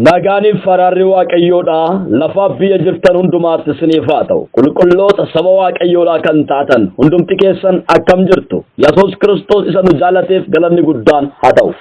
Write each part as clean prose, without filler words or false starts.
Nagaaniif faraarri Waaqayyoodha lafaaf biyya jirtan hundumaatti isiniif haa ta'u. Qulqulloota saba Waaqayyoodhaa kan taatan hundumti keessan akkam jirtu? Yesuus Kiristoos isa nu jaalateef galanni guddaan haa ta'u.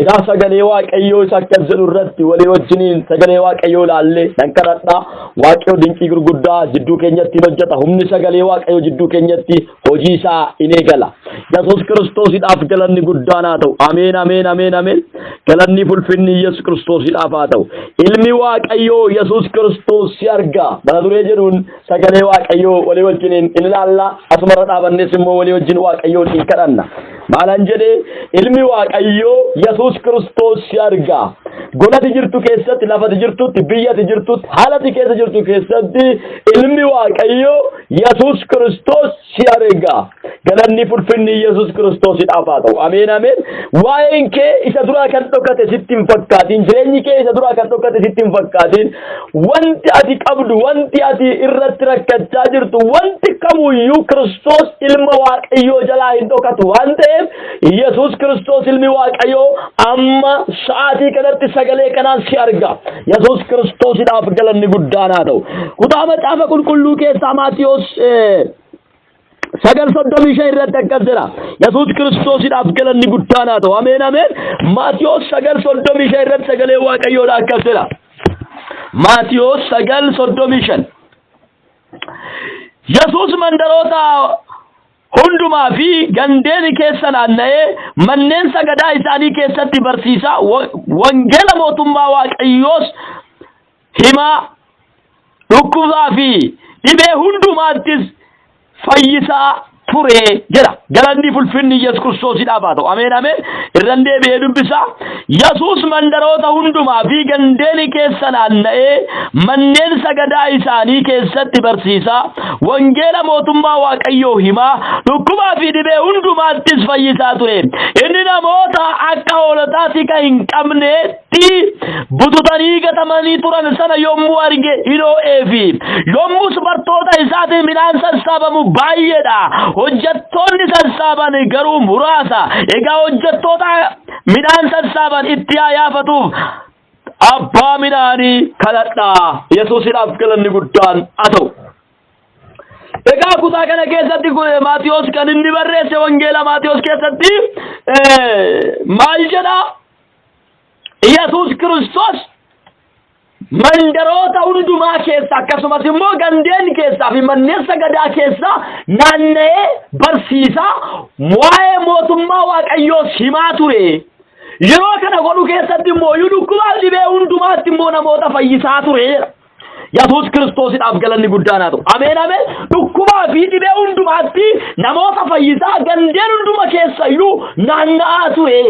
Egaa sagalee Waaqayyoo isa akkas jedhu irratti walii wajjiniin sagalee Waaqayyoo ilaallee nan kadhadha. Waaqayyo dinqii gurguddaa jidduu keenyatti hin hojjeta. Humni sagalee Waaqayyoo jidduu keenyatti hojii isaa in eegala. Yesuus Kiristoosiidhaaf galanni guddaan haa ta'u. Ameen, ameen, ameen, ameen. Galanni fulfinni Yesuus Kiristoosiidhaaf haa ta'u. Ilmi Waaqayyoo Yesuus Kiristoos si arga. Mata duree jedhuun sagalee Waaqayyoo walii wajjiniin in ilaalla. Asumarra dhaabannes immoo walii wajjin Waaqayyoon in kadhanna. Maalan jedhee ilmi Waaqayyoo Yesuus Kiristoos si arga. Golati jirtu keessatti, lafati jirtutti, biyyati jirtutti, haalati keessa jirtu keessatti ilmi Waaqayyoo Yesuus Kiristoos si arga. Galanni fulfinni Yesuus Kiristoosiidhaaf haa ta'u. Ameen ameen. Waa'een kee isa duraa kan dhokate sitti hin fakkaatin. Jireenyi kee isa duraa kan dhokate sitti hin fakkaatin. Wanti ati qabdu, wanti ati irratti rakkachaa jirtu, wanti kamuyyuu Kiristoos ilma Waaqayyoo jalaa hin dhokatu waan ta'eef Yesuus Kiristoos ilmi Waaqayyoo amma sa'aatii kanatti sagalee kanaan si arga. Yesuus Kiristoosidhaaf galanni guddaan haa ta'u. Kutaa macaafa qulqulluu keessaa Maatiyoos 9:35 irratti akkas jedha. Yesuus Kiristoosidhaaf galanni guddaan haa ta'u. Ameen ameen. Maatiyoos 9:35 irratti sagalee Waaqayyoodha akkas jedha. Maatiyoos 9:35. Yesuus mandaroota hundumaa fi gandeen keessa naanna'ee manneen sagadaa isaanii keessatti barsiisaa wangeela mootummaa Waaqayyoos himaa dhukkubaa fi dhibee hundumaattis fayyisaa ture jedha. Galanni fulfinni Yesuus Kiristoosiidhaaf haa ta'u. Ameen ameen. Irran deebi'ee dubbisa. Yesuus mandaroota hundumaa fi gandeeni keessa naanna'ee manneen sagadaa isaanii keessatti barsiisaa, wangeela mootummaa Waaqayyoo himaa, dhukkubaa fi dhibee hundumaattis fayyisaa ture. Inni namoota akka hoolotaa tika hin qabneetti bututanii gatamanii turan sana yommuu arge hin oo'eefi. Yommus bartoota isaatiin midhaan sassaabamu baay'eedha. Hojjettoonni sassaaban garuu muraasa. Egaa hojjettoota midhaan sassaaban itti haa yaafatuuf abbaa midhaanii kadhadhaa. Yesuusidhaaf galanni guddaan haa ta'u. Egaa kutaa kana keessatti Maatiyoos kan inni barreesse wangeela Maatiyoos keessatti maal jedha? Yesuus Kiristoos mandaroota hundumaa keessa akkasumas immoo gandeen keessaa fi manneen sagadaa keessa naanna'ee barsiisaa waa'ee mootummaa Waaqayyoos himaa ture. Yeroo kana godhu keessatti immoo iyyuu dhukkubaaf dhibee hundumaatti immoo namoota fayyisaa ture jedha. Yesuus Kiristoosidhaaf galanni guddaan haa ta'u. Ameen ameen. Dhukkubaa fi dhibee hundumaatti namoota fayyisaa gandeen hunduma keessa iyyuu naanna'aa ture.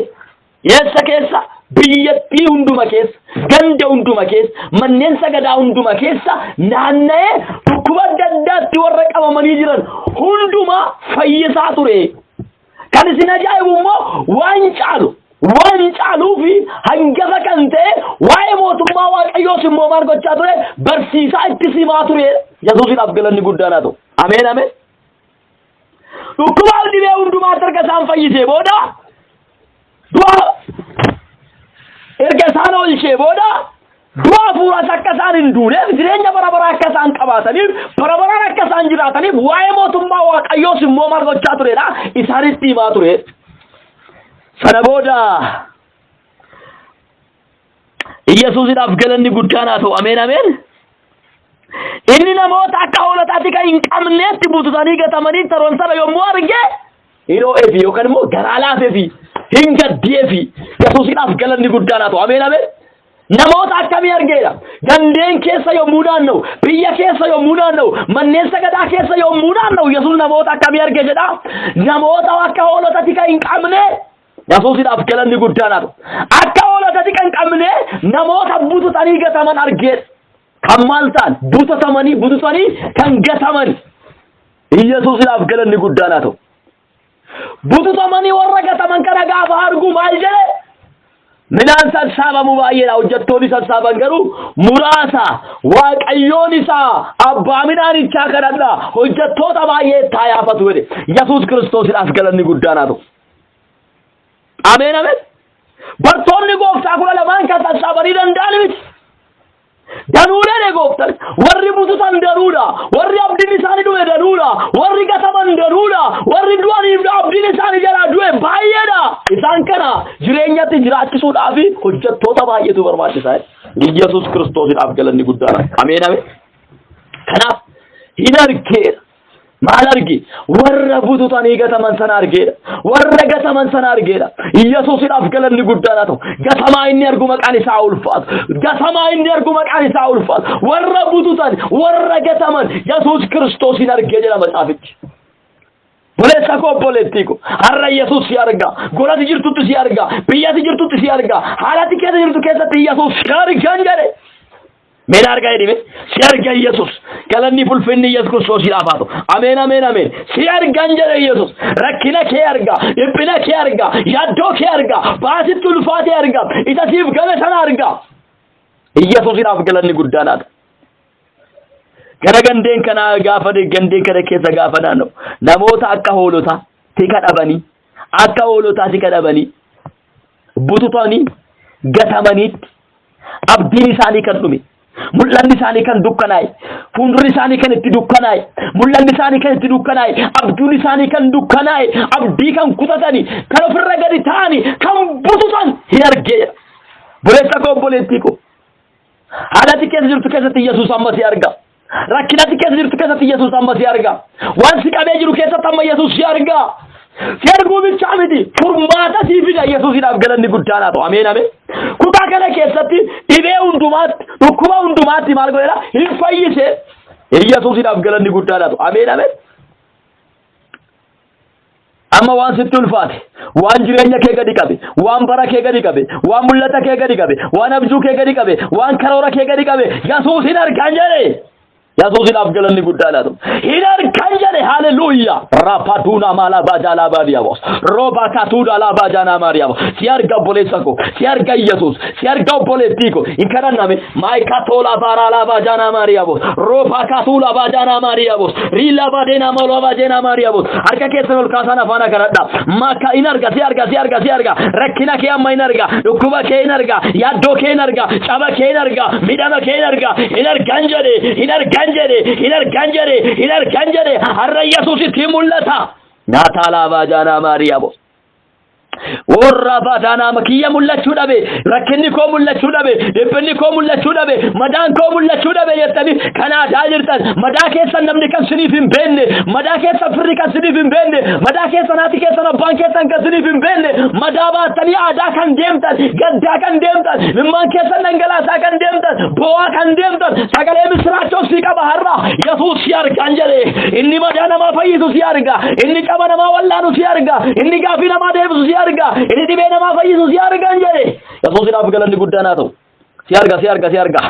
Eessa keessa? Biyyattii hunduma keessa, ganda hunduma keessa, manneen sagadaa hunduma keessa naanna'ee dhukkuba adda addaatti warra qabamanii jiran hundumaa fayyisaa ture. Kan isin ajaa'ibu immoo waan caalu, waan caaluu fi hangafa kan ta'e waa'ee mootummaa Waaqayyoos immoo maal gochaa ture? Barsiisaa itti simaa ture. Yesuusiidhaaf galanni guddaan haa ta'u. Ameen ameen. Dhukkubaaf dhibee hundumaatti erga isaan fayyisee booda du'a erga isaan oolchee booda du'a hafuuraas akka isaan hin duuneef jireenya bara baraa akka isaan qabaataniif bara baraan akka isaan jiraataniif waa'ee mootummaa Waaqayyoos immoo maal gochaa turedha isaanitti himaa ture. Sana booda Iyyasuusidhaaf galanni guddaan haa ta'u. Ameen ameen. Inni namoota akka hoolotaatti kan hin qabneetti bututanii gatamanii turan sana yommuu arge hin oo'eefi yookaan immoo garaa laafeefi hin gaddeefi. Yesuusidhaaf galanni guddaan haa ta'u. Ameen ameen. Namoota akkamii argeera? Gandeen keessa yommuu naanna'u, biyya keessa yommuu naanna'u, manneen sagadaa keessa yommuu naanna'u Yesuus namoota akkamii arge jedha? Namoota akka hoolotatti kan hin qabne Yesuusidhaaf galanni guddaan haa ta'u. Akka hoolota tika hin qabne namoota bututanii gataman argee kan maal ta'an butatamanii bututanii kan gataman Yesuusidhaaf galanni guddaan haa ta'u. Bututamanii warra gataman kana gaafa argu maal jedhe? Midhaan sassaabamu baay'eedha. Hojjettoonni sassaaban garuu muraasa. Waaqayyoon isaa abbaa midhaanichaa kadhadha. Hojjettoota baay'ee itti haa yaafatu jedhe. Yesuus Kiristoosidhaaf galanni guddaan haa ta'u. Ameen ameen. Bartoonni gooftaa 12n kan sassaabanii danda'an miti. Danuudha jedhe gooftaan. Warri bututan danuudha. Warri abdiin isaanii dhume danuudha. Warri gataman danuudha. Warri du'aniif abdiin isaanii jalaa du'e baay'eedha. Isaan kana jireenyatti jiraachisuudhaaf hojjettoota baay'eetu barbaachisaa. Iyyasuus Kiristoosiidhaaf galanni guddaadha. Ameen ameen. Kanaaf hin argeera. Maal arge? Warra bututanii gataman sana argeedha. Warra gataman sana argeedha. Iyyasuusidhaaf galanni guddaan haa ta'u. Gatamaa inni argu maqaan isaa ulfaatu. Gatamaa inni argu maqaan isaa ulfaatu. Warra bututan, warra gataman Yesuus Kiristoosiin argee jedha macaafichi. Obboleessa koo obboleettii koo har'a Yesuus si arga. Golati jirtutti si arga. Biyyati jirtutti si arga. Haalati keessa jirtu keessatti Yesuus si argan jedhe. Mee na argaa jedhime si arga Yesuus. Galanni fulfinni Yesuus Kiristoosiidhaaf haa ta'u. Ameen ameen ameen. Si argan jedhe Yesuus. Rakkina kee arga, dhiphina kee arga, yaaddoo kee arga, baasitti ulfaatee arga, isa siif gale sana arga. Yesuusiidhaaf galanni guddaan haa ta'u. Gara gandeen kanaa gaafa gandeen kana keessa gaafa naanna'u namoota akka hoolotaa tika dhabanii akka hoolotaa tika dhabanii bututanii gatamaniitti abdiin isaanii kan dhume mul'anni isaanii kan dukkanaa'e fuuldurri isaanii kan itti dukkanaa'e mul'anni isaanii kan itti dukkanaa'e abjuun isaanii kan dukkanaa'e abdii kan kutatani kan ofirra gadi ta'ani kan bututan hin argee jedha. Obboleessa koo obboleettii koo haala ati keessa jirtu keessatti Yesuus amma si arga. Rakkina ati keessa jirtu keessatti Yesuus amma si arga. Waan si qabee jiru keessatti amma Yesuus si arga. Si arguu bichaa miti furmaata sii fida Yesuusiidhaaf galanni guddaan haa ta'u. Ameen ameen. Kutaa kana keessatti dhibee hundumaatti dhukkuba hundumaatti maal godheera hin fayyise. Yesuusiidhaaf galanni guddaan haa ta'u. Ameen ameen. Amma waan sitti ulfaate, waan jireenya kee gadi qabe, waan bara kee gadi qabe, waan mul'ata kee gadi qabe, waan abjuu kee gadi qabe, waan karoora kee gadi qabe, Yesuus hin argan jedhe. Yesuusiidhaaf galanni guddaan haa ta'u. Hin argan jedhe haleluuyaa. Rapaduuna maalaa baajaalaa baadiyaabos. Rooba katuudha laa baajaanaa maariyaabos. Si arga obboleessa koo, si arga Yesuus, si arga obboleettii koo. Hin kadhanname maayikatoola baaraalaa baajaanaa maariyaabos. Rooba katuula baajaanaa maariyaabos. Riila baadeenaa maaloo baajeenaa maariyaabos. Harka keessan ol kaasaan afaan kadhadha. Maka hin arga, si arga, si arga, si arga. Rakkina kee amma hin arga. Dhukkuba kee hin arga. Yaaddoo kee hin arga. Caba kee hin arga. Miidhama kee hin arga. Hin argan jedhe. Hin argan jedhe. Hin argan jedhe. Hin argan jedhe. Har'a Yesuusitti mul'ata. Nyaataa laabaa jaanaa maariyaabos. Warra baadaanaa kiyya mul'achuu dhabe, rakkinni koo mul'achuu dhabe, dhiphinni koo mul'achuu dhabe, madaan koo mul'achuu dhabe jettanii kan aadaa jirtan, madaa keessan namni kan siniif hin beekne, madaa keessan firri kan siniif hin beekne, madaa keessan haati keessan abbaan keessan kan siniif hin beekne, madaa baattanii aadaa kan deemtan, gaddaa kan deemtan, imimmaan keessan dhangalaasaa kan deemtan, boo'aa kan deemtan, sagalee misiraachoo sii qaba har'a Yesuus si argaan jedhe. Inni madaa namaa fayyisu si arga, inni caba namaa wallaanu si arga, inni gaafii namaa deebisu si arga, inni dhibee namaa fayyisu si argan jedhe. Yesuusidhaaf galanni guddaan haa ta'u. Si arga, si arga, si arga.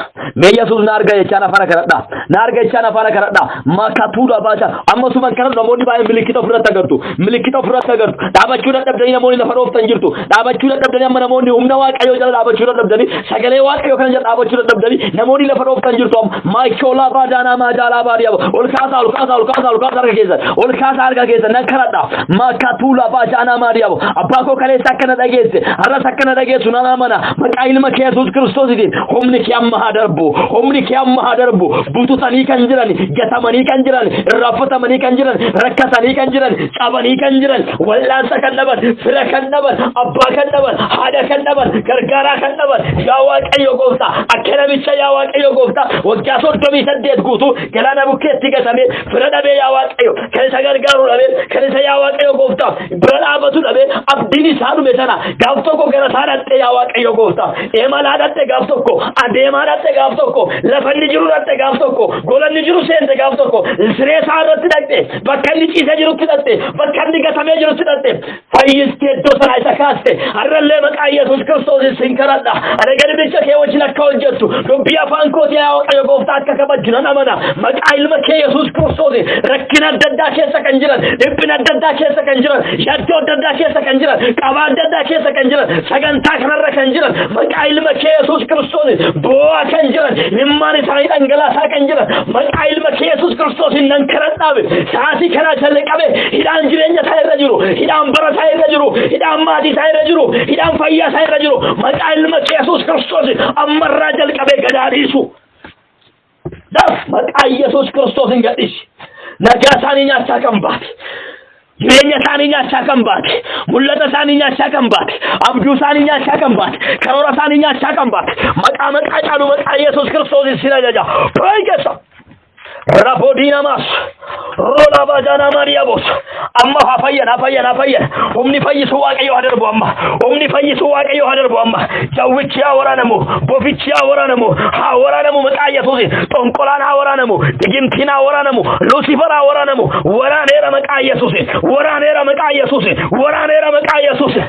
Mee Yesuus na arga jechaan afaan kadhadha. Na arga jechaan afaan kadhadha. Makatuudha baasa. Amma suma kana namoonni baay'een milikkita ofirratti agartu. Milikkita ofirratti agartu. Dhaabachuu dadhabdanii namoonni lafa dhooftan jirtu. Dhaabachuu dadhabdanii amma namoonni humna Waaqayyoo jala dhaabachuu dadhabdanii sagalee Waaqayyoo kana jala dhaabachuu dadhabdanii namoonni lafa dhooftan jirtu amma maayikoolaa baadaanaa maajaalaa baadiyaa ol kaasaa ol kaasaa ol kaasaa ol kaasaa harka keessan ol kaasaa harka keessan nan kadhadha. Makatuula baajaanaa maadiyaa abbaa koo kaleessa akkana dhageesse har'as akkana dhageessu nan amana maqaa ilma kee Yesuus Kiristoositiin humni kee amma haa darbu humni kee amma haa darbu bututanii kan jiran gatamanii kan jiran irraanfatamanii kan jiran rakkatanii kan jiran cabanii kan jiran wal'aansa kan dhaban fira kan dhaban abbaa kan dhaban haadha kan dhaban gargaaraa kan dhaban yaa Waaqayyo gooftaa akka namicha yaa Waaqayyo gooftaa waggaa 38 guutuu galaana bukkeetti gatamee fira dhabee yaa Waaqayyo kan isa gargaaru dhabee kan isa yaa Waaqayyo gooftaa bira dhaabatu dhabee abdiin isaa dhume sana gaaf tokko gara isaa dhaqxe yaa Waaqayyo gooftaa imalaa dhaqxe gaaf tokko adeemaa dhaqxe gaaf tokko lafa inni jiru dhaqxe gaaf tokko gola inni jiru seente gaaf tokko siree isaa irratti dhaqxe bakka inni ciisee jirutti dhaqxe bakka inni gatamee jirutti dhaqxe fayyistee iddoo sanaa isa kaaste har'allee maqaa Yesuus Kiristoos sin kadhadha ani garbicha kee wajjin akka hojjettu dubbii afaan kootii yaa Waaqayyo gooftaa akka kabajju nan amana maqaa ilma kee Yesuus Kiristoos rakkina adda addaa keessa kan jiran dhiphina adda addaa keessa kan jiran yaaddoo adda addaa keessa kan jiran qabaa adda addaa keessa kan jiran sagantaa kanarra kan jiran maqaa ilma kee Yesuus Kiristoos Kiristoos boo'aa kan jiran, imimmaan isaanii dhangalaasaa kan jiran, maqaa ilma kee Yesuus Kiristoosiin nan kadhadhaabe. Sa'aatii kanaa jalqabe hidhaan jireenya isaa irra jiru, hidhaan bara isaa irra jiru, hidhaan maatii isaa irra jiru, hidhaan fayyaa isaa irra jiru, maqaa ilma kee Yesuus Kiristoos ammarraa jalqabee gadaa dhiisu. Daf maqaa Yesuus Kiristoosiin gadhiisi. Nagaa isaanii nyaachaa kan baate. Jireenya isaanii nyaachaa kan baate, mul'ata isaanii nyaachaa kan baate, abjuu isaanii nyaachaa kan baate, karoora isaanii nyaachaa kan baate, maqaa maqaa caalu maqaa Yesuus Kiristoosiin sin ajaja. Baay'ee keessa. Rabodiinamas, rola bajaana Maariyaabos, amma haa fayyan, haa fayyan, haa fayyan. Humni fayyisuu Waaqayyo haa darbu amma. Humni fayyisuu Waaqayyo haa darbu amma. Jawwichi haa waraanamu, bofichi haa waraanamu, haa waraanamu maqaa Yesuusiin. Xonqolaan haa waraanamu, digimtiin haa waraanamu, Lusifer haa waraanamu. Waraaneera maqaa Yesuusiin, waraaneera maqaa Yesuusiin, waraaneera maqaa Yesuusiin.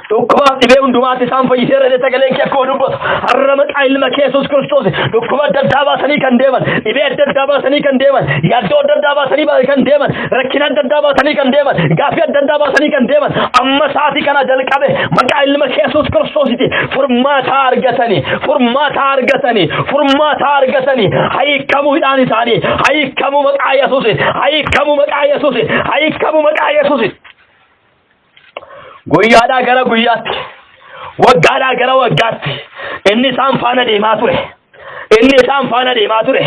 Dhukkubaaf dhibee hundumaatti isaan fayyiseera jedhee sagaleen kee akkuma dubbatu, har'a maqaa ilma kee Yesuus Kiristoos dhukkuba adda addaa baasanii kan deeman, dhibee adda addaa baasanii kan deeman, yaaddoo adda addaa baasanii kan deeman, rakkina adda addaa baasanii kan deeman, gaaffii adda addaa baasanii kan deeman, amma sa'aatii kana jalqabe maqaa ilma kee Yesuus Kiristoositi furmaata argatanii, furmaata argatanii, furmaata argatanii. Hiikamuu hidhaan isaanii, hiikamuu maqaa Yesuus, hiikamuu maqaa Yesuus, hiikamuu maqaa Yesuus. Guyyaadhaa gara guyyaatti, waggaadhaa gara waggaatti inni isaan faana deemaa ture. Inni isaan faana deemaa ture.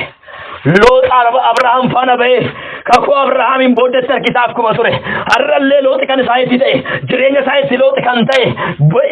Loox Abrahaam faana ba'ee kakuu Abrahaamiin booddetti harkisaa akkuma ture. Har'allee Looxi kan isaaniitti ta'e, jireenya isaaniitti Looxi kan ta'e,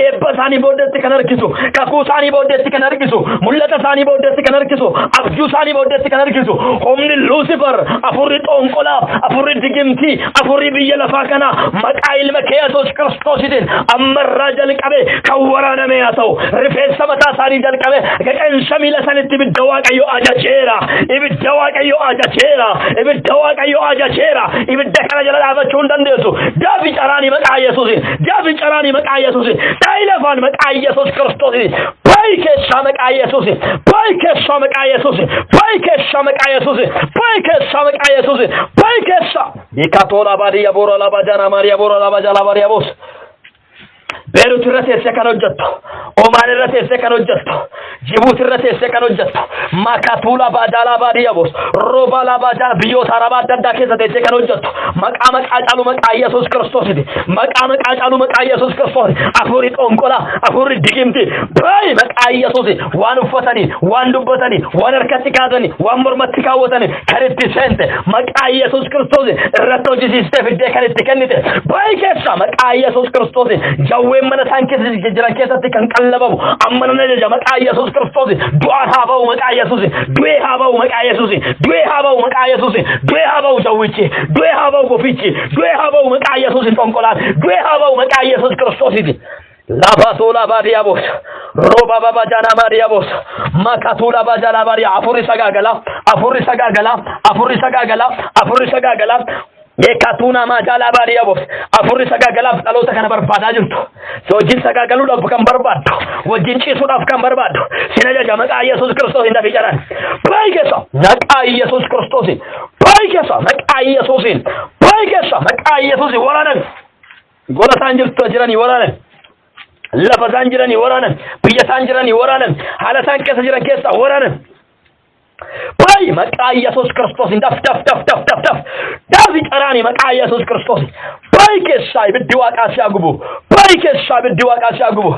eebba isaanii booddetti kan harkisu, kakuu isaanii booddetti kan harkisu, mul'ata isaanii booddetti kan harkisu, abjuu isaanii booddetti kan harkisu, humni Luusifer, afurri xonqolaa, afurri digimtii, afurri biyya lafaa kana maqaa ilma kee Yesuus Kiristoositiin ammarraa jalqabe kan waraaname haa ta'u. Rifeensa mataa isaanii jalqabe qeensa miila isaaniitti ibidda Waaqayyo ajajeera. Ibidda Waaqayyo ajajeera. Ibidda Waaqayyo ajajeera. Ibidda kana jala dhaabachuu hin dandeessu. Daafi caraanii maqaa Yesuusiin. Daafi caraanii maqaa Yesuusiin. Dhaayi lafaan maqaa Yesuus Kiristoosiin. Bayi keessaa maqaa Yesuusiin. Bayi keessaa maqaa Yesuusiin. Bayi keessaa maqaa Yesuusiin. Bayi keessaa maqaa Yesuusiin. Bayi keessaa. Ikatola baadiyya boora laba jana Maariya boora laba jala Maariya boos. Beerut irra teessee kan hojjettu, Omaan irra teessee kan hojjettu, Jibuuti irra teessee kan hojjettu, Makatuula baajaalaa baadiyya boos, Roobaalaa baajaa biyyoota Arabaa adda addaa keessa teessee kan hojjettu, maqaa maqaa caalu maqaa Yesuus Kiristoositi, maqaa maqaa caalu maqaa Yesuus Kiristoos, afuurri xonqolaa, afuurri digimti, bayi maqaa Yesuusi. Waan uffatanii, waan dubbatanii, waan harkatti kaasanii, waan mormatti kaawwatanii kan itti seente, maqaa Yesuus Kiristoos irratti hojjisiistee fiddee kan itti kennite, bayi keessa maqaa Yesuus Kiristoos. Jawween mana isaan keessa jiran keessatti kan qallabamu amma nan ajaja maqaa Yesuus Kiristoos, du'aan haa ba'u maqaa Yesuus, du'ee haa ba'u maqaa Yesuus, du'ee haa ba'u maqaa Yesuus, du'ee haa ba'u jawwichi, du'ee haa ba'u bofichi, du'ee haa ba'u maqaa Yesuus, xonqolaan du'ee haa ba'u maqaa Yesuus Kiristoosiiti. Labaatola baadiyaabos. Roba baba jana maariyaabos. Makatula bajala baariya. Afurri sagaagala. Afurri sagaagala. Afurri sagaagala. Afurri sagaagala. Eekatuuna maajaalaa baadiyaabos. Afurri sagaagalaaf dhaloota kana barbaadaa jirtu. Si wajjin sagaagaluudhaaf kan barbaaddu. Wajjin ciisuudhaaf kan barbaaddu. Sin ajaja maqaa Yesuus Kiristoos hin dafi jaran. Baay'ee keessa maqaa Yesuus Kiristoosiin. Baay'ee keessa maqaa Yesuusiin. Baay'ee keessa maqaa Yesuusiin waraanan. Gola isaan jirtu jiranii waraanan. Lafa isaan jiranii waraanan. Biyya isaan jiranii waraanan. Haala isaan keessa jiran keessa waraanan. Bayi maqaa Yesuus Kiristoosiin, daf daf daf daf daf daf dafi caraanii maqaa Yesuus Kiristoosiin. Bayi keessaa, ibiddi waaqaa si haa gubu. Bayi keessaa, ibiddi waaqaa si haa gubu.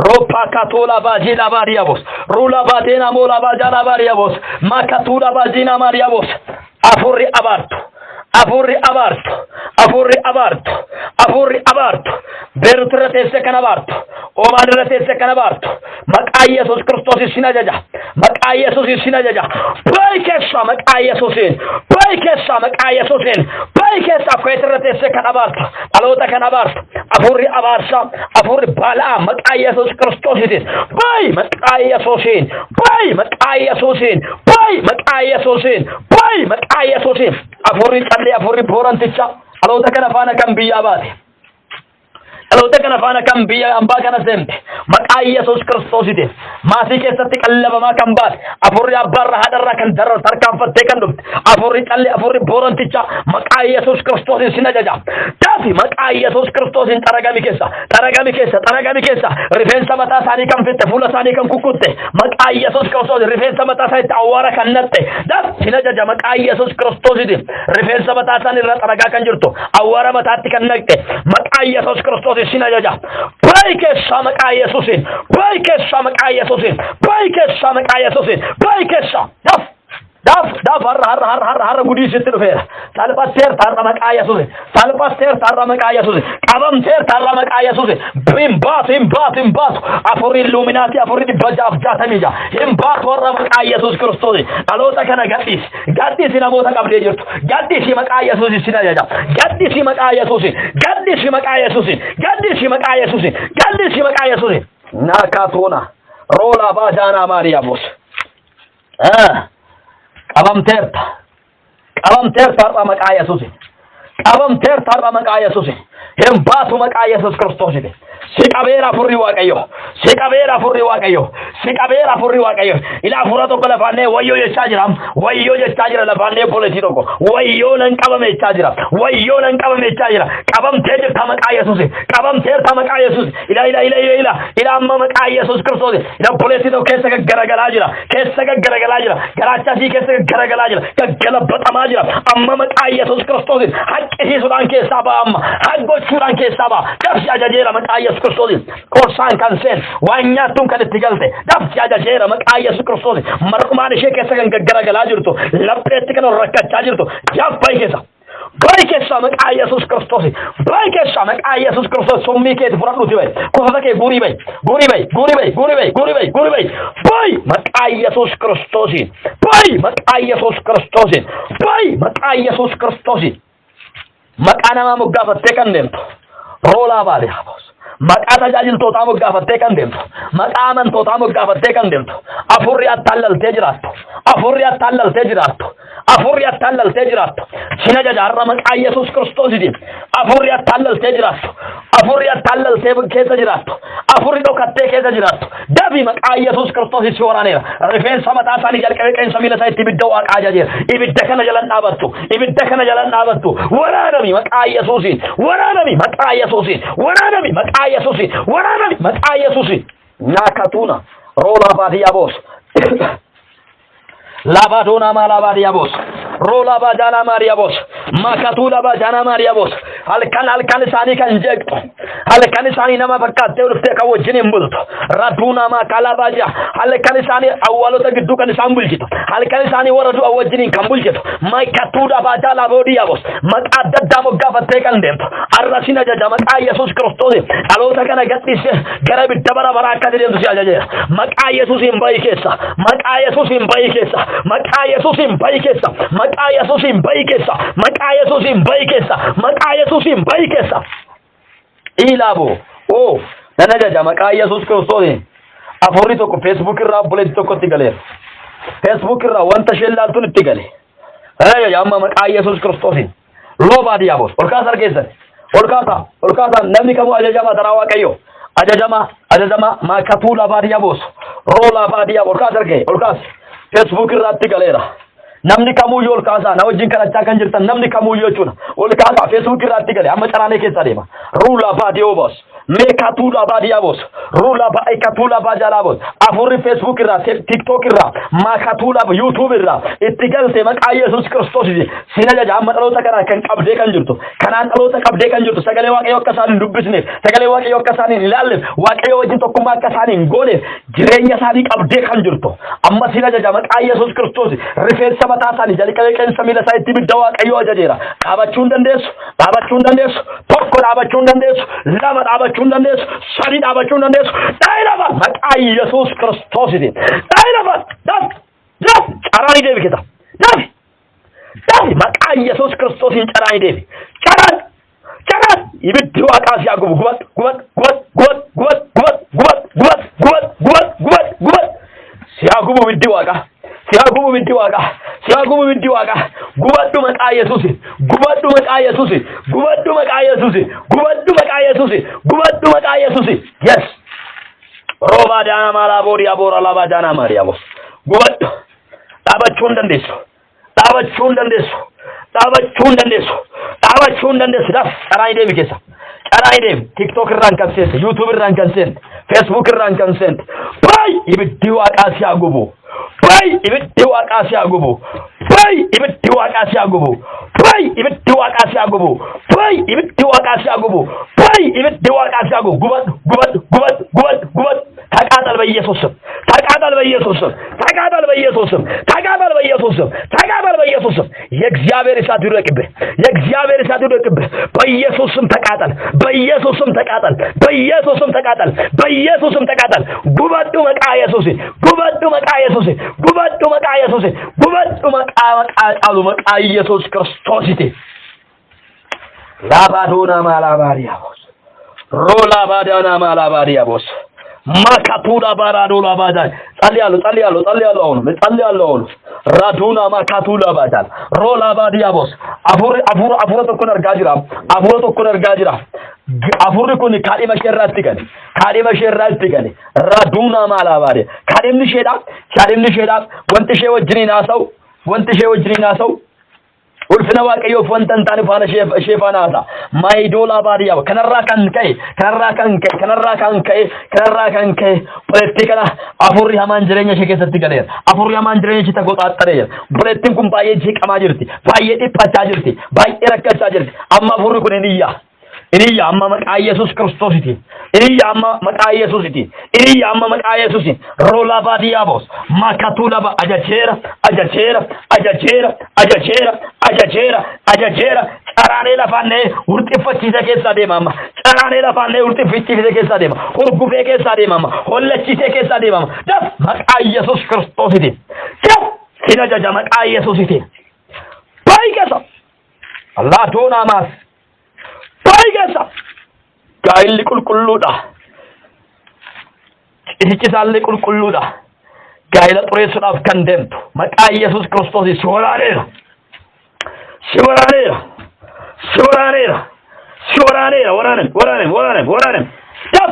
Roopaa katoolaa baajiilaa baadiyaabos. Ruulaa baateenaa moolaa baajaalaa baadiyaabos. Makatuulaa baajiinaa maariyaabos. Afurri abaartu. Afurri abaartu. Afurri abaartu. Afurri abaartu. Beerut irra teessee kan abaartu. Omaan irra teessee kan abaartu. Maqaa Yesuus Kiristoos sin ajaja. Maqaa Yesuus sin ajaja. Bayi keessaa maqaa Yesuusiin. Bayi keessaa maqaa Yesuusiin. Bayi keessaa. Kuweet irra teessee kan abaartu. Dhaloota kan abaartu. Afurri abaarsaa. Afurri baala'aa maqaa Yesuus Kiristoositiin. Bayi maqaa Yesuusiin. Bayi maqaa Yesuusiin. Bayi maqaa Yesuusiin. Bayi maqaa Yesuusiin. Afurri callee, afurri booranticha dhaloota kana faana kan biyyaa baate. Dhaloota kana faana kan biyya hambaa kana seente maqaa Yesuus Kiristoositiin maatii keessatti qallabamaa kan baate afurri abbaarra haadharraa kan darar tarkaanfattee kan dhufte afurri callee afurri boorantichaa maqaa Yesuus Kiristoosiin sin ajaja. Daafi maqaa Yesuus Kiristoosiin xaragami keessa xaragami keessa xaragami keessa rifeensa mataa isaanii kan fitte fuula isaanii kan kukkutte maqaa Yesuus Kiristoos rifeensa mataa isaaniitti awwaara kan natte daafi sin ajaja maqaa Yesuus Kiristoositiin rifeensa mataa isaanii irra xaragaa kan jirtu awwaara mataatti kan naqxe maqaa Yesuus Kiristoos sin ajaja. Bayi keessaa maqaa Yesuusiin, bayi keessaa maqaa Yesuusiin, bayi keessaa maqaa Yesuusiin, bayi keessaa. Daf daf daf har'a har'a har'a har'a har'a gudii sitti dhufeera. Salphatteerta har'a maqaa Yesuusiin, salphatteerta har'a maqaa Yesuusiin, qabamteerta har'a maqaa Yesuusiin. Hin baatu hin baatu hin baatu. Afurri illuuminaatii afurri 666 hin baatu har'a maqaa Yesuus Kiristoosiin. Dhaloota kana gadhiisi. Gadhiisi namoota qabdee jirtu. Gadhiisi maqaa Yesuusiin sin ajaja. Gadhiisi maqaa Yesuusiin. Gadhiisi maqaa Yesuusiin. Gadhiisi maqaa Yesuusiin. Gadhiisi maqaa Yesuusiin. Naakaatoona. Roolaa baajaanaa Maariyaa boos. Qabamteerta. Qabamteerta har'a maqaa Yesuusiin. Qabamteerta har'a maqaa Yesuusiin. Hin baatu maqaa Yesuus Kiristoosiin. Si qabeera afurri Waaqayyo. Si qabeera afurri Waaqayyo. Si qabeera afurri Waaqayyo. Ila afura tokko lafaannee wayyoo jechaa jira. Wayyoo jechaa jira lafaannee obboleettii tokko. Wayyoo nan qabame jechaa jira. Wayyoo nan qabame jechaa jira. Qabamtee jirta maqaa Yesuusiin. Qabamteerta maqaa Yesuusiin. Ila ila ila ila ila ila amma maqaa Yesuus Kiristoosiin. Ila obboleettii tokko keessa gaggaragalaa jira. Keessa gaggaragalaa jira. Garaacha isii keessa gaggaragalaa jira. Gaggalabbatamaa jira. Amma maqaa Yesuus Kiristoosiin haqqisiisuudhaan keessaa ba'a amma. Haggochuudhaan keessaa ba'a. Dabsi ajajeera maqaa Yesuus Kiristoosiin. Qorsaan kan seen waan nyaattuun kan itti galte. Dabsi ajajeera maqaa Yesuus Kiristoosiin. Marqumaan ishee keessa kan gaggaragalaa jirtu. Lapheetti kan ol rakkachaa jirtu. Jabba keessa. Bayi keessaa maqaa Yesuus Kiristoos. Bayi keessaa maqaa Yesuus Kiristoos summii keeti fudhadhuuti bayi. Kofata kee guurii bayi. Guurii bayi. Guurii bayi. Guurii bayi. Guurii bayi. Guurii bayi. Bayi maqaa Yesuus Kiristoosiin. Bayi maqaa Yesuus Kiristoosiin. Bayi maqaa Yesuus Kiristoosiin. Maqaa namaa moggaafattee kan deemtu. Roolaa baale haboos. Maqaa tajaajiltootaa moggaafattee kan deemtu. Maqaa amantootaa moggaafattee kan deemtu. Afurri attaallaltee jiraattu. Afurri attaallaltee jiraattu. Afurri attaallaltee jiraattu. Sin ajaja har'a maqaa Yesuus Kiristoositiin. Afurri attaallaltee jiraattu. Afurri attaallaltee keessa jiraattu. Afurri dhokattee keessa jiraattu. Dafi maqaa Yesuus Kiristoosiin si waraaneera. Rifeensa mataa isaanii jalqabee qeensa miila isaa itti ibidda waaqaa ajajeera. Ibidda kana jalan dhaabattu. Ibidda kana jalan dhaabattu. Waraanami maqaa Yesuusiin. Waraanami maqaa Yesuusiin. Waraanami maqaa Yesuusiin. Waraanami maqaa Yesuusiin. Naakatuuna. Roolaa baadiyyaa boos. Laabadoonaa maalaa baadiyyaa boos. Roolaa baajaanaa maariyaa boos. Makatuula baajaanaa maariyaa boos. Halkan halkan isaanii kan jeeqxu. Halkan isaanii nama fakkaattee dhuftee kan wajjin hin bultu. Raduunaa maakalaa baajaa. Halkan isaanii awwaalota gidduu kan isaan bulchitu. Halkan isaanii warra du'a wajjiniin kan bulchitu. Makatuula baajaa laaboodiyaa boos. Maqaa adda addaa moggaafattee kan deemtu. Arra sin ajaja maqaa Yesuus Kiristoos. Dhaloota kana gadhiisee gara ibidda bara baraa akka deemtu si ajajeera. Maqaa Yesuusiin bahi keessa. Maqaa Yesuusiin bahi keessa. Maqaa Yesuusiin bahi keessa. Maqaa Yesuusiin bahi keessa. Maqaa Yesuusiin bahi keessa. Maqaa Yesuusiin bahi keessa. Ilaabo. Oo. Nan ajaja maqaa Yesuus Kiristoosiin. Afurri tokko Facebook irraa obboleettii tokkotti galeera. Facebook irraa wanta isheen laaltuun itti gale. Nan ajaja amma maqaa Yesuus Kiristoosiin. Loobaa diyaabos. Ol kaasa harkeessan. Ol kaasa. Ol kaasa namni kamuu ajajamaa taraa Waaqayyo. Ajajamaa ajajamaa maakatuu labaa diyaabos. Roolaa baadiyaa ol kaasa harkee ol kaasa. Facebook irraatti galeera. Namni kamuyyuu ol kaasaa na wajjin kadhachaa kan jirtan namni kamuyyuu jechuudha. Ol kaasaa Facebook irraatti gale amma caraanee keessa deema. Ruulaa baadiyoo boos. Meekatuula baadiyaa boos. Ruula baay'ikatuula baajalaa boos. Afurri Facebook irraa, TikTok irraa, maakatuula YouTube irraa itti galte maqaa Yesuus Kiristoos sin ajaja amma dhaloota kanaa kan qabdee kan jirtu. Kanaan dhaloota qabdee kan jirtu sagalee Waaqayyoo akka isaan hin dubbisneef, sagalee Waaqayyoo akka isaan hin ilaalleef, Waaqayyoo wajjin tokkummaa akka isaan hin gooneef jireenya isaanii qabdee kan jirtu. Amma sin ajaja maqaa Yesuus Kiristoos rifeensa mataa isaanii jalqabee qeensa miila isaa itti ibidda Waaqayyoo ajajeera. Dhaabachuu hin dandeessu, dhaabachuu hin dandeessu, tokko dhaabachuu hin dandeessu, lama dhaabachuu hin dandeessu, sadi dhaabachuu hin dandeessu. Dhaayi lafa maqaa Yesuus Kiristoositiin. Dhaayi lafa daf daf caraanii deebi keessa. Dafi dafi maqaa Yesuus Kiristoosiin caraanii deebi. Caraan caraan ibiddi waaqaa si haa gubu gubad gubad gubad gubad gubad gubad gubad gubad gubad gubad gubad gubad si haa gubu ibiddi waaqaa. Si haa gubu ibiddi waaqaa. Si haa gubu ibiddi waaqaa. Gubadhu maqaa Yesuusiin. Gubadhu maqaa Yesuusiin. Gubadhu maqaa Yesuusiin. Gubadhu maqaa Yesuusiin. Gubadhu maqaa Yesuusiin. Yes. Roobaa daanaa maalaa booriyaa boora labaa daanaa maariyaa boos. Gubadhu. Dhaabachuu hin dandeessu. Dhaabachuu hin dandeessu. Dhaabachuu hin dandeessu. Dhaabachuu hin dandeessu. Daf caraan deemi keessa. Caraan deemi. TikTok irraan kan seente, YouTube irraan kan seente, Facebook irraan kan seente. Baay ibiddi waaqaa si haa gubu. Baay ibiddi waaqaa si haa gubu. Baay ibiddi waaqaa si haa gubu. Baay ibiddi waaqaa si haa gubu. Baay ibiddi waaqaa si haa gubu. Baay ibiddi waaqaa si haa gubu. Gubadhu, gubadhu, gubadhu, gubadhu, gubadhu. ተቃጠል በኢየሱስ ስም። ተቃጠል በኢየሱስ ስም። ተቃጠል በኢየሱስ ስም። ተቃጠል በኢየሱስ ስም። ተቃጠል በኢየሱስ ስም። የእግዚአብሔር እሳት ይውደቅብህ። የእግዚአብሔር እሳት ይውደቅብህ። በኢየሱስ ስም ተቃጠል። በኢየሱስ ስም ተቃጠል። በኢየሱስ ስም ተቃጠል። በኢየሱስ ስም ተቃጠል። Gubadhu maqaa Yesuusiin. Gubadhu maqaa Yesuusiin. Gubadhu maqaa Yesuusiin. Gubadhu maqaa maqaa caalu maqaa Yesuus Kiristoositi. ላባዶና ማላባሪያቦስ ሮላባዳና ማላባሪያቦስ ማካቱዳ ባራዶ ላባዳ ጸልያለሁ ጸልያለሁ ጸልያለሁ አሁን ጸልያለሁ አሁን ራዱና ማካቱላ ባዳል ሮላባዲያቦስ afurri afura afura tokkon argaa jira afura tokkon argaa jira afurri kun kaadhima ishee irraa gale kaadhima ishee irraa itti gale raduuna maalabaade kaadhimni isheedha kaadhimni isheedha wanti ishee wajjiniin haasa'u wanti ishee wajjiniin haasa'u ulfina waaqayyoof wanta hin taane faana ishee ishee faana haasa'a. Maayidoolaa baadiyyaa kanarraa kan ka'e kanarraa kan ka'e kanarraa kan ka'e kanarraa kan ka'e obboleettii kana afurri hamaan jireenya ishee keessatti galeera. Afurri hamaan jireenya ishee tagoxaaxxareera. Obboleettiin kun baay'ee jeeqamaa jirti. Baay'ee dhiphachaa jirti. Baay'ee rakkachaa jirti. Amma afurri kun hin iyya. Hin iyya amma maqaa Yesuus Kiristoositi. Hin iyya amma maqaa Yesuusiti. Hin iyya amma maqaa Yesuusi. Roolaa baadiyyaa makatuu laba ajajeera ajajeera ajajeera ajajeera ajajeera ajajeera caraanee lafaannee hurxiffachiisee keessaa deema amma caraanee lafaannee hurxiffachiisee keessaa deema hurgufee keessaa deema amma hollachiisee keessaa deema amma daf maqaa Yesuus Kiristoositi. Daf sin ajaja maqaa Yesuusiti. Baay'ee Allah doonaa baay'ee gaa'illi qulqulluudha. Cisichi isaallee qulqulluudha. Gaa'ila xureessuudhaaf kan deemtu maqaa Yesuus Kiristoos si waraaneera. Si waraaneera. Si waraaneera. Si waraaneera. Waraaname waraaname waraaname waraaname. Daf!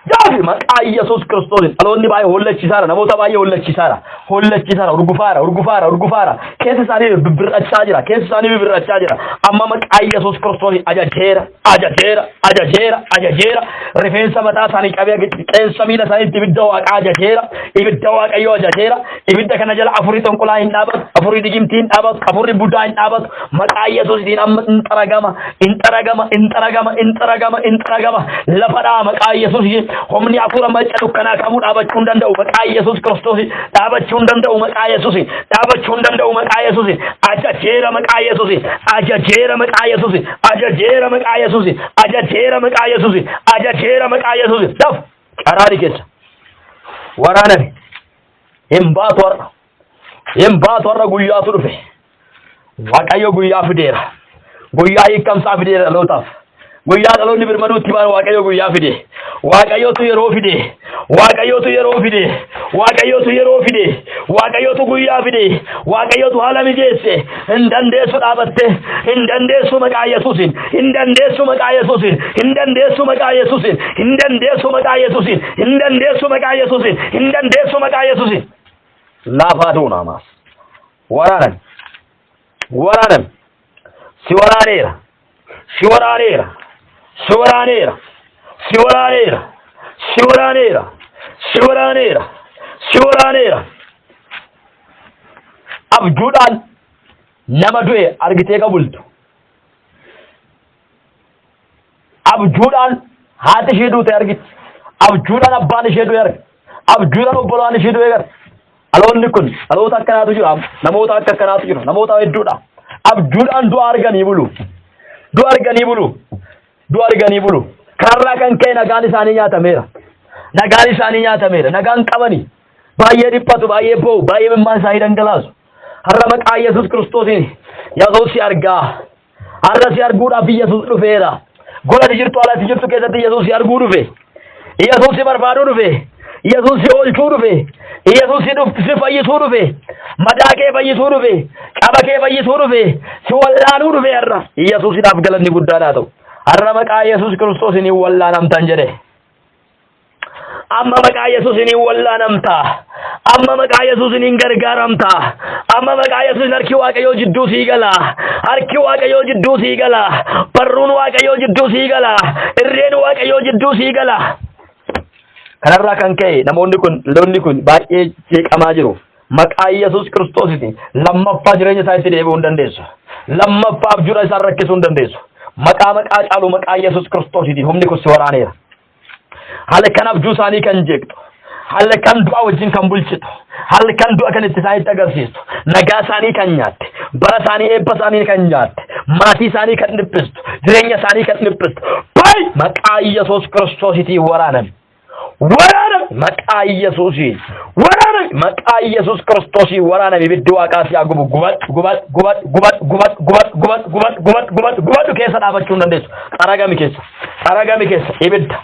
Daafi maqaa Yesuus Kiristoosiin dhaloonni baay'ee hollachiisaadha. Namoota baay'ee hollachiisaadha. Hollachiisaadha. Urgufaara urgufaara urgufaara. Keessa isaanii bibbirrachaa jira. Keessa isaanii bibbirrachaa jira. Amma maqaa Yesuus Kiristoosiin ajajeera ajajeera ajajeera ajajeera. Rifeensa mataa isaanii qabee qeensa miila isaaniitti ibidda waaqaa ajajeera. Ibidda waaqayyoo ajajeera. Ibidda kana jala afurii xonqolaa hin dhaabatu. Afurii digimtii hin dhaabatu. Afurii budaa hin dhaabatu. Maqaa Yesuusiin amma in xaragama in xaragama in xaragama in xaragama in xaragama. Lafa dhaa maqaa Yesuusiin humni hafuura macca dukkanaa kamuu dhaabachuu hin danda'u maqaa Yesuus Kiristoos dhaabachuu hin danda'u maqaa Yesuus dhaabachuu hin danda'u maqaa Yesuus ajajeera maqaa Yesuus ajajeera maqaa Yesuus ajajeera maqaa Yesuus ajajeera maqaa Yesuus ajajeera maqaa Yesuus daf qaraari keessa waraaname hin baatu har'a hin baatu har'a guyyaatu dhufe Waaqayyo guyyaa fideera guyyaa hiikamsaa fideera dhalootaaf guyyaa dhaloonni birmaduutti baan Waaqayyo guyyaa fide Waaqayyotu yeroo fide Waaqayyotu yeroo fide Waaqayyotu yeroo fide Waaqayyotu guyyaa fide Waaqayyotu haala mijeesse hin dandeessu dhaabatte hin dandeessu maqaa Yesuusiin hin dandeessu maqaa Yesuusiin hin dandeessu maqaa Yesuusiin hin dandeessu maqaa Yesuusiin hin dandeessu maqaa Yesuusiin hin dandeessu maqaa Yesuusiin laafaa duuna amaas waraanan waraanan si waraaneera si waraaneera si waraaneera si waraaneera si waraaneera si waraaneera si waraaneera abjuudhaan nama du'e argitee qabultu abjuudhaan haati ishee duute argiti abjuudhaan abbaan ishee du'e arga abjuudhaan obbolaan ishee du'e arga dhaloonni kun dhaloota akkanaatu jira namoota akka akkanaatu jira namoota hedduudha abjuudhaan du'a arganii bulu du'a arganii bulu du'a arganii bulu kanarraa kan ka'e nagaan isaanii nyaatameera nagaan isaanii nyaatameera nagaan qabanii baay'ee dhiphatu baay'ee boo'u baay'ee imimmaan isaanii dhangalaasu har'a maqaa Yesuus Kiristoosiin Yesuus si argaa har'a si arguudhaaf Yesuus dhufeera gola ati jirtu ala ati jirtu keessatti Yesuus si arguu dhufe Yesuus si barbaaduu dhufe Yesuus si oolchuu dhufe Yesuus si dhufti si fayyisuu dhufe Madaa kee fayyisuu dhufe. Caba kee fayyisuu dhufe. Si wallaanuu dhufe har'a. Yesuusidhaaf galanni guddaan haa ta'u. Har'a maqaa Yesuus Kiristoosiin hin wallaanamtan jedhe. Amma maqaa Yesuusiin hin wallaanamta. Amma maqaa Yesuusiin hin gargaaramta. Amma maqaa Yesuusiin harki Waaqayyoo jidduu sii gala. Harki Waaqayyoo jidduu sii gala. Barruun Waaqayyoo jidduu sii gala. Irreen Waaqayyoo jidduu sii gala. Kanarraa kan ka'e namoonni kun lolli kun baay'ee jeeqamaa jiru. Maqaa Yesuus Kiristoositiin lammaffaa jireenya isaa itti deebi'uu hin dandeessu. Lammaffaa abjuudha isaan rakkisuu hin dandeessu. Maqaa maqaa caalu maqaa Yesuus Kiristoositiin humni kun si waraaneera. Halkan abjuu isaanii kan jeeqxu, halkan du'a wajjin kan bulchitu, halkan du'a kan itti isaanitti agarsiistu, nagaa isaanii kan nyaatte, bara isaanii eebba isaanii kan nyaatte, maatii isaanii kan dhiphistu, jireenya isaanii kan dhiphistu. Bayi maqaa Yesuus Kiristoositiin waraaname. Waraaname maqaa Yesuusiin. Waraaname maqaa Yesuus Kiristoosiin waraaname ibiddi waaqaa si haa gubu. Gubadhu gubadhu gubadhu gubadhu gubadhu gubadhu gubadhu gubadhu gubadhu gubadhu gubadhu keessa dhaabachuu hin dandeessu. Xaragami keessa. Xaragami keessa ibidda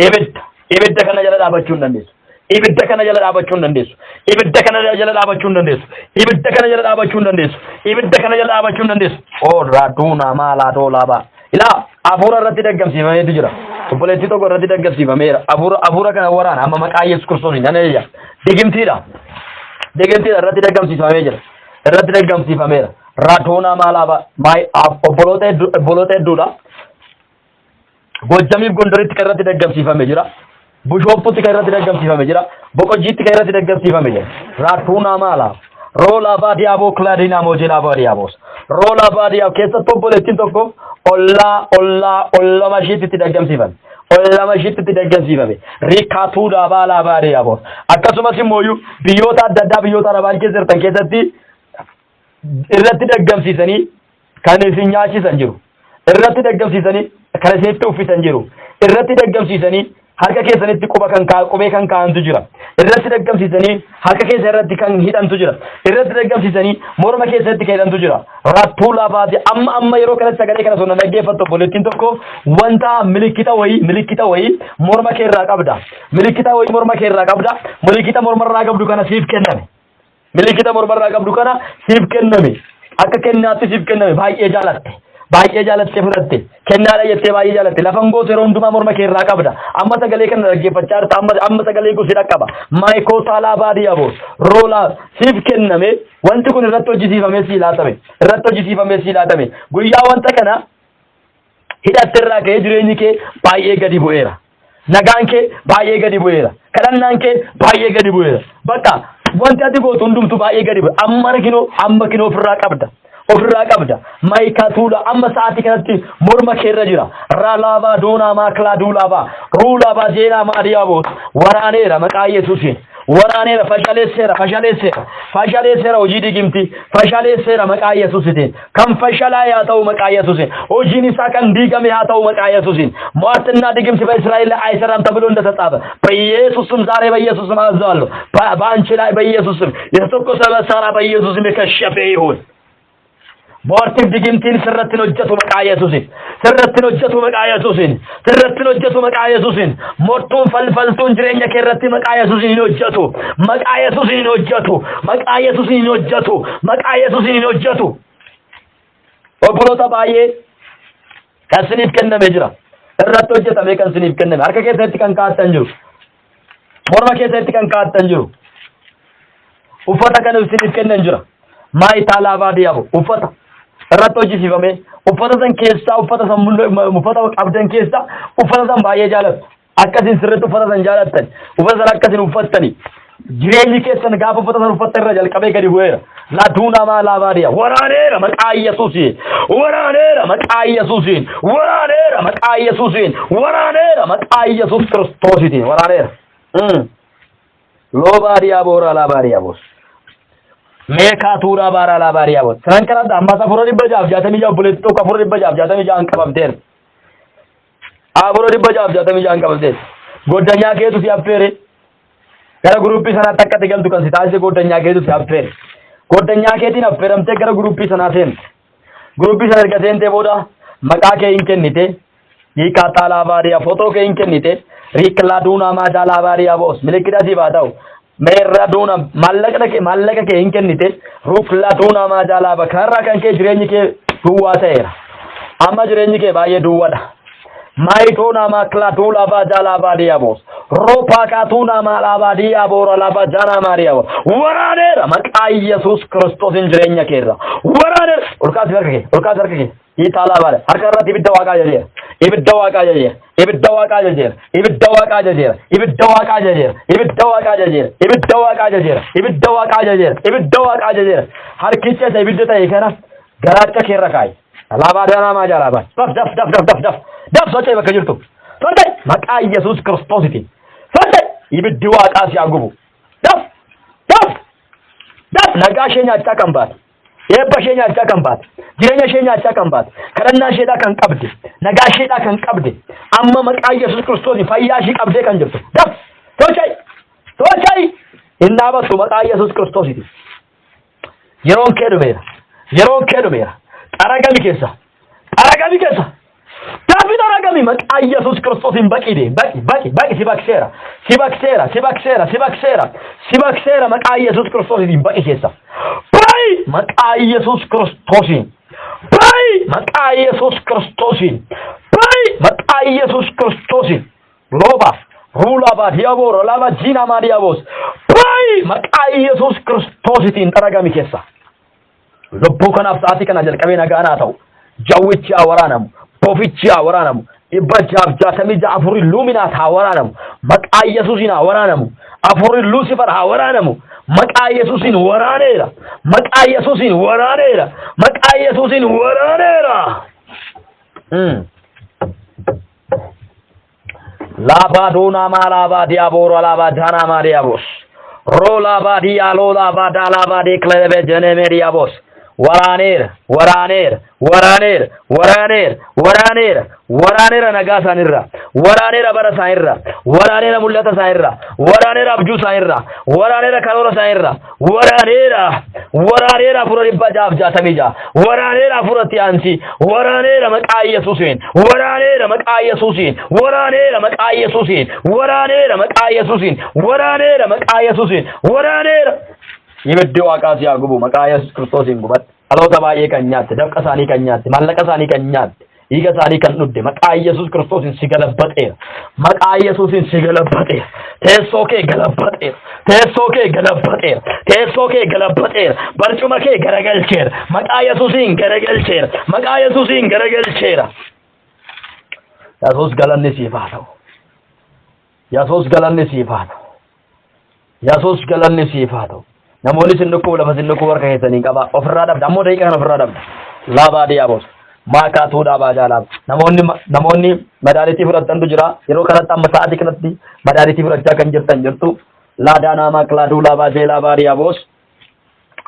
ibidda ibidda kana jala dhaabachuu hin dandeessu. Ibidda kana jala dhaabachuu hin dandeessu. Ibidda kana jala dhaabachuu hin dandeessu. Ibidda kana jala dhaabachuu hin dandeessu. Ibidda kana jala dhaabachuu hin dandeessu. Oolraa duunaa maalaa toolaa ba'a. Ilaa hafuura irratti daggamsiifameetu jira. Obboleettii tokko irratti daggamsiifameera. Hafuura hafuura kana waraana amma maqaa Yesuus Kiristoosiin nan eeyya. Digimtiidha. Digimtiidha irratti daggamsiifamee jira. Irratti daggamsiifameera. Radoonaa maalaa ba'a. Maay obboloota hedduu obboloota hedduudha. Goojjamiif Gondoritti kan irratti daggamsiifame jira. Bushooftutti kan irratti daggamsiifame jira. Boqojjiitti kan irratti daggamsiifame jira. Raatuunaa maala. Roolaa baadiyaa kilaadiinaa moojeelaa baadiyaa boos. Roolaa baadiyaa keessatti obboleettiin tokko ollaa ollaa ollama ishiitti itti daggamsiifame. Ollama ishiitti itti daggamsiifame. Riikaatuudhaa baalaa baadiyaa boos. Akkasumas immoo biyyoota adda addaa biyyoota arabaa keessa jirtan keessatti irratti daggamsiisanii kan isin nyaachisan jiru. Irratti daggamsiisanii kan isinitti uffisan jiru. Irratti daggamsiisanii harka keessanitti quba kan qubee kan kaa'antu jira. Irratti daggamsiisanii harka keessa irratti kan hidhantu jira. Irratti daggamsiisanii morma keessatti kan hidhantu jira. Rattuu lafaati amma amma yeroo kanatti sagalee kana osoo na dhaggeeffattu obboleettiin tokko wanta milikkita wayii milikkita wayii morma kee irraa qabda. Milikkita wayii morma kee irraa qabda. Milikkita morma irraa qabdu kana siif kenname. Milikita mormarraa qabdu kana siif kenname. Akka kennaatti siif kenname baay'ee jaalatte. Baay'ee jaalattee fudhatte. Kennaadha jettee baay'ee jaalatte. Lafan gootu yeroo hundumaa morma kee irraa qabda. Amma sagalee kana dhaggeeffachaa jirta. Amma amma sagalee kun si dhaqqaba. Maayikoo Taalaa Baadiyyaa boos. Roolaa siif kenname. Wanti kun irratti hojjisiifamee sii laatame. Irratti hojjisiifamee sii laatame. Guyyaa wanta kana hidhatte irraa ka'ee jireenyi kee baay'ee gadi bu'eera. Nagaan kee baay'ee gadi bu'eera. Kadhannaan kee baay'ee gadi bu'eera. Bakka wanti ati gootu hundumtu baay'ee gadi bu'e. Amma kinoo amma kinoo ofirraa qabda. Ofirraa qabda. Maayikaatuudha amma sa'aatii kanatti morma kee irra jira. Raalaabaa doonaa maaklaa duulaabaa ruulaabaa jeenaa maadiyaa waraaneera maqaa Yesuusiin. Waraaneera fashaleesseera fashaleesseera fashaleesseera hojii digimti fashaleesseera maqaa Yesuusitiin kan fashalaa haa ta'u maqaa Yesuusiin hojiin isaa kan diigame haa ta'u maqaa Yesuusiin ሟርትና ድግምት በእስራኤል ላይ አይሰራም ተብሎ እንደተጻፈ በኢየሱስ ስም ዛሬ በኢየሱስ ስም አዘዋለሁ። በአንቺ ላይ በኢየሱስ ስም የተተኮሰ መሳሪያ በኢየሱስ ስም የከሸፈ ይሁን። Moortiif digimtiin sirratti hin hojjetu maqaa Yesuusin. Sirratti hin hojjetu maqaa Yesuusin. Sirratti hin hojjetu maqaa Yesuusin. Moortuun falfaltuun jireenya kee irratti maqaa Yesuusin hin hojjetu. Maqaa Yesuusin hin hojjetu. Maqaa Yesuusin hin hojjetu. Maqaa Yesuusin hin hojjetu. Obboloota baay'ee kan isiniif kenname jira. Irratti hojjetame kan isiniif kenname. Harka keessatti kan kaa'attan jiru. Morma keessatti kan kaa'attan jiru. Uffata kan isiniif kennan jira. Maayitaa laafaa diyaabo uffata irratti hojjisiifame uffata san keessaa uffata san uffata qabdan keessaa uffata san baay'ee jaalattu. Akkasiin sirriitti uffata san jaalattan uffata san akkasiin uffattani jireenyi keessan gaafa uffata san uffattan irra jalqabee gadi bu'eera. Laaduuna maa laafaa diyaa waraaneera maqaa Yesuusiin waraaneera maqaa Yesuusiin waraaneera maqaa Yesuusiin waraaneera maqaa Yesuus Kiristoositiin waraaneera. Loo baadiyaa booraa laa baadiyaa boos. Meekaa tuuraa baaraa laa baadiyaa boos. Sanan kanatti ammas 466 obboleettii tokko 466 qabamteera. 466 qabamteera. Goddanyaa keetu si affeere. Gara guruppii sanaatti akka ati galtu kan si taasise goddanyaa keetu si affeere. Goddanyaa keetiin affeeramtee gara guruppii sanaa seente. Guruppii sana erga seentee booda maqaa kee hin kennite. Hiikaa taalaa baadiyaa footoo kee hin kennite. Riiklaa duunaa maajaalaa baadiyaa boos. Milikkita siif haa ta'u. Meerra duuna maallaqa kee maallaqa kee hin kennite ruklaa duuna maajaalaa bakka kanarraa kan kee jireenyi kee duwwaa ta'eera. Amma jireenyi kee baay'ee duwwadha. Maayitoona maklaa tuulaa baajaalaa baadiyaa boos. Roopaa kaatuuna maalaa baadiyaa boora lafa jaanaa maariyaa boos. Waraaneera maqaa Yesuus Kiristoosiin jireenya keerra. Waraaneera. Olkaasi harka kee olkaasi harka kee. Hiitaalaa baale harka irratti ibidda waaqaa jajeera. Ibidda waaqaa jajeera. Ibidda waaqaa jajeera. Ibidda waaqaa jajeera. Ibidda waaqaa jajeera. Ibidda waaqaa jajeera. Ibidda waaqaa jajeera. Ibidda waaqaa jajeera. Ibidda waaqaa jajeera. Harkicha isa ibidda ta'e kana garaacha keerra kaa'i. Alaabaa danaa maa jaalaa baal. Daf daf daf daf daf daf. Daf socho'i bakka jirtu. Socho'i maqaa Yesuus Kiristoositiin. Socho'i ibiddi waaqaa si haa gubu. Daf daf daf nagaa ishee nyaachaa kan baate. Eebba ishee nyaachaa kan baate. Jireenya ishee nyaachaa kan baate. Kadhannaa isheedhaa kan qabde. Nagaa isheedhaa kan qabde. Amma maqaa Yesuus Kiristoosiin fayyaa ishee qabdee kan jirtu. Daf socho'i socho'i hin dhaabattu maqaa Yesuus Kiristoositiin. Yeroon kee dhumeera. Yeroon kee dhumeera. Xaragami keessa. Xaragami keessa. Dafi xaragami maqaa Yesuus Kiristoosiin baqii deemi. Baqi baqi baqi si baqseera. Si baqseera si baqseera si baqseera si baqseera maqaa Yesuus Kiristoosiin baqi keessa. Bayi maqaa Yesuus Kiristoosiin. Bayi maqaa Yesuus Kiristoosiin. Bayi maqaa Yesuus Kiristoosiin. Looba, ruulaba, diyaaboo, laba, jiinamaa diyaaboos. Bayi maqaa Yesuus Kiristoositiin xaragami keessa. Lubbuu kanaaf sa'aatii kana jalqabee nagaan haa ta'u. Jawwichi haa waraanamu. Bofichi haa waraanamu. 666 afurri luuminaat haa waraanamu. Maqaa Yesuusiin haa waraanamu. Afurri Luusifar haa waraanamu. Maqaa Yesuusiin waraaneera. Maqaa Yesuusiin waraaneera. Maqaa Yesuusiin waraaneera. Laabaa doonaa maalaabaa diyaaboo laabaa jaanaa maadiyaabos. Roolaabaa diyaaloolaabaa daalaabaa deekleebe jeneemee diyaabos. Waraaneera waraaneera waraaneera waraaneera waraaneera waraaneera nagaa isaanirra waraaneera bara isaanirra waraaneera mul'ata isaanirra waraaneera abjuu isaanirra waraaneera karoora isaanirra waraaneera waraaneera afura 666 waraaneera afura tiyaansi waraaneera maqaa Yesuusiin waraaneera maqaa Yesuusiin waraaneera maqaa Yesuusiin waraaneera maqaa Yesuusiin waraaneera maqaa Yesuusiin waraaneera. Ibiddi waaqaa si haa gubu maqaa Yesuus Kiristoosiin gubadhu. Dhaloota baay'ee kan nyaatte, dafqa isaanii kan nyaatte, maallaqa isaanii kan nyaatte, dhiiga isaanii kan dhugde maqaa Yesuus Kiristoosiin si galabbaxeera. Maqaa Yesuusiin si galabbaxeera. Teessoo kee galabbaxeera. Teessoo kee galabbaxeera. Teessoo kee galabbaxeera. Barcuma kee garagalcheera. Maqaa Yesuusiin garagalcheera. Maqaa Yesuusiin garagalcheera. Yesuus galanni siif haa ta'u. Yesuus galanni siif haa ta'u. Yesuus galanni siif haa ta'u. Namoonni sin dhukkubu lafa sin dhukkubu harka keessanii qaba. Ofirraa dhabda. Ammoo daqiiqa kana ofirraa dhabda. Laabaa diyaabos. Maakaa tuudhaa baajaa laaba. Namoonni namoonni madaalitii fudhattantu jira. Yeroo kanatti amma sa'aatii kanatti madaalitii fudhachaa kan jirtan jirtu. Laadaa naamaa kilaaduu laabaa jee laabaa diyaabos.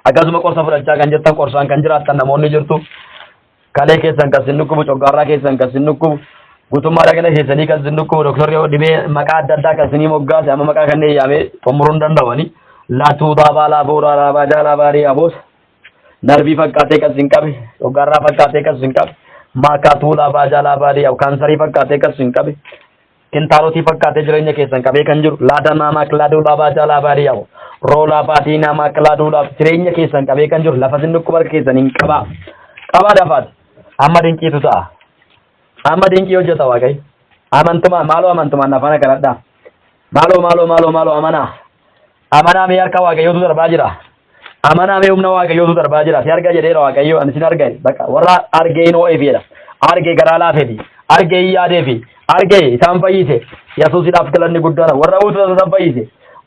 Akkasuma qorsa fudhachaa kan jirtan qorsaan kan jiraattan namoonni jirtu. Kalee keessan kan sin dhukkubu, coggaarraa keessan kan sin dhukkubu, guutummaa dhagna keessanii kan sin dhukkubu, doktorri dhibee maqaa adda addaa kan sinii moggaase amma maqaa kanneen yaamee xumuruu hin danda'ani. Laatuu taabaa laaboo raabaa jaalaa baarii aboos. Narbii fakkaatee kan sin qabe, coggaarraa fakkaatee kan sin qabe, maakaa tuulaa baajaa laabaa diyaab kaansarii fakkaatee kan sin qabe, kintaarotii fakkaatee jireenya keessan qabee kan jiru laada maamaa kilaaduu laabaa jaalaa baadiyyaa roolaa baadii naamaa kilaaduu laab jireenya keessan qabee kan jiru lafa sin dhukkuba harka keessan hin qabaa qabaa dafaati amma dinqiitu ta'a amma dinqii hojjeta waaqayyo amantumaan maaloo amantumaan afaan kadhadhaa maaloo maaloo maaloo maaloo amanaa amanaa mee harka waaqayyootu darbaa jira amanaa mee humna waaqayyootu darbaa jira si arga jedheera waaqayyo ani sin arga bakka warra argee hin oo'eef jedha argee garaa laafeefi argee hin yaadeefi argee isaan fayyise yesuusidhaaf galanni guddaadha warra buututan isaan fayyise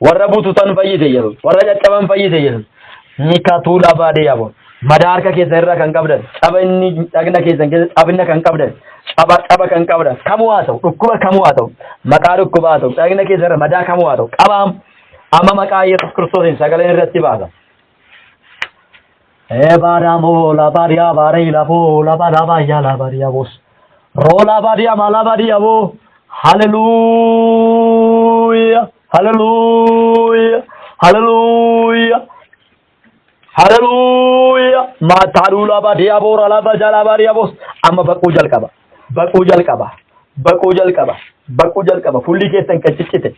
warra buututan fayyise yesuus warra caccaban fayyise yesuus ni tuulaa baadee yaaboo madaa harka keessan irraa kan qabdan caba inni dhagna keessan keessa cabina kan qabdan caba caba kan qabdan kamuu haa ta'u dhukkuba kamuu haa ta'u maqaa dhukkuba haa ta'u dhagna keessan irra madaa kamuu haa ta'u qabaam amma maqaa Yesuus Kiristoosiin sagaleen irratti baasa. Ebaadamoo labaadiyaa baaree lafoo labaadhaa yaa labaadiyaa boos. Roolaa baadiyaa maalaa baadiyaa boo. Haleluuyaa haleluuyaa haleluuyaa. Haleluuyaa. Maataaluu laba diyaaboo laba jalaba diyaabos. Amma baquu jalqaba. Baquu jalqaba. Baquu jalqaba. Baquu jalqaba. Fuulli keessan kan ciccite.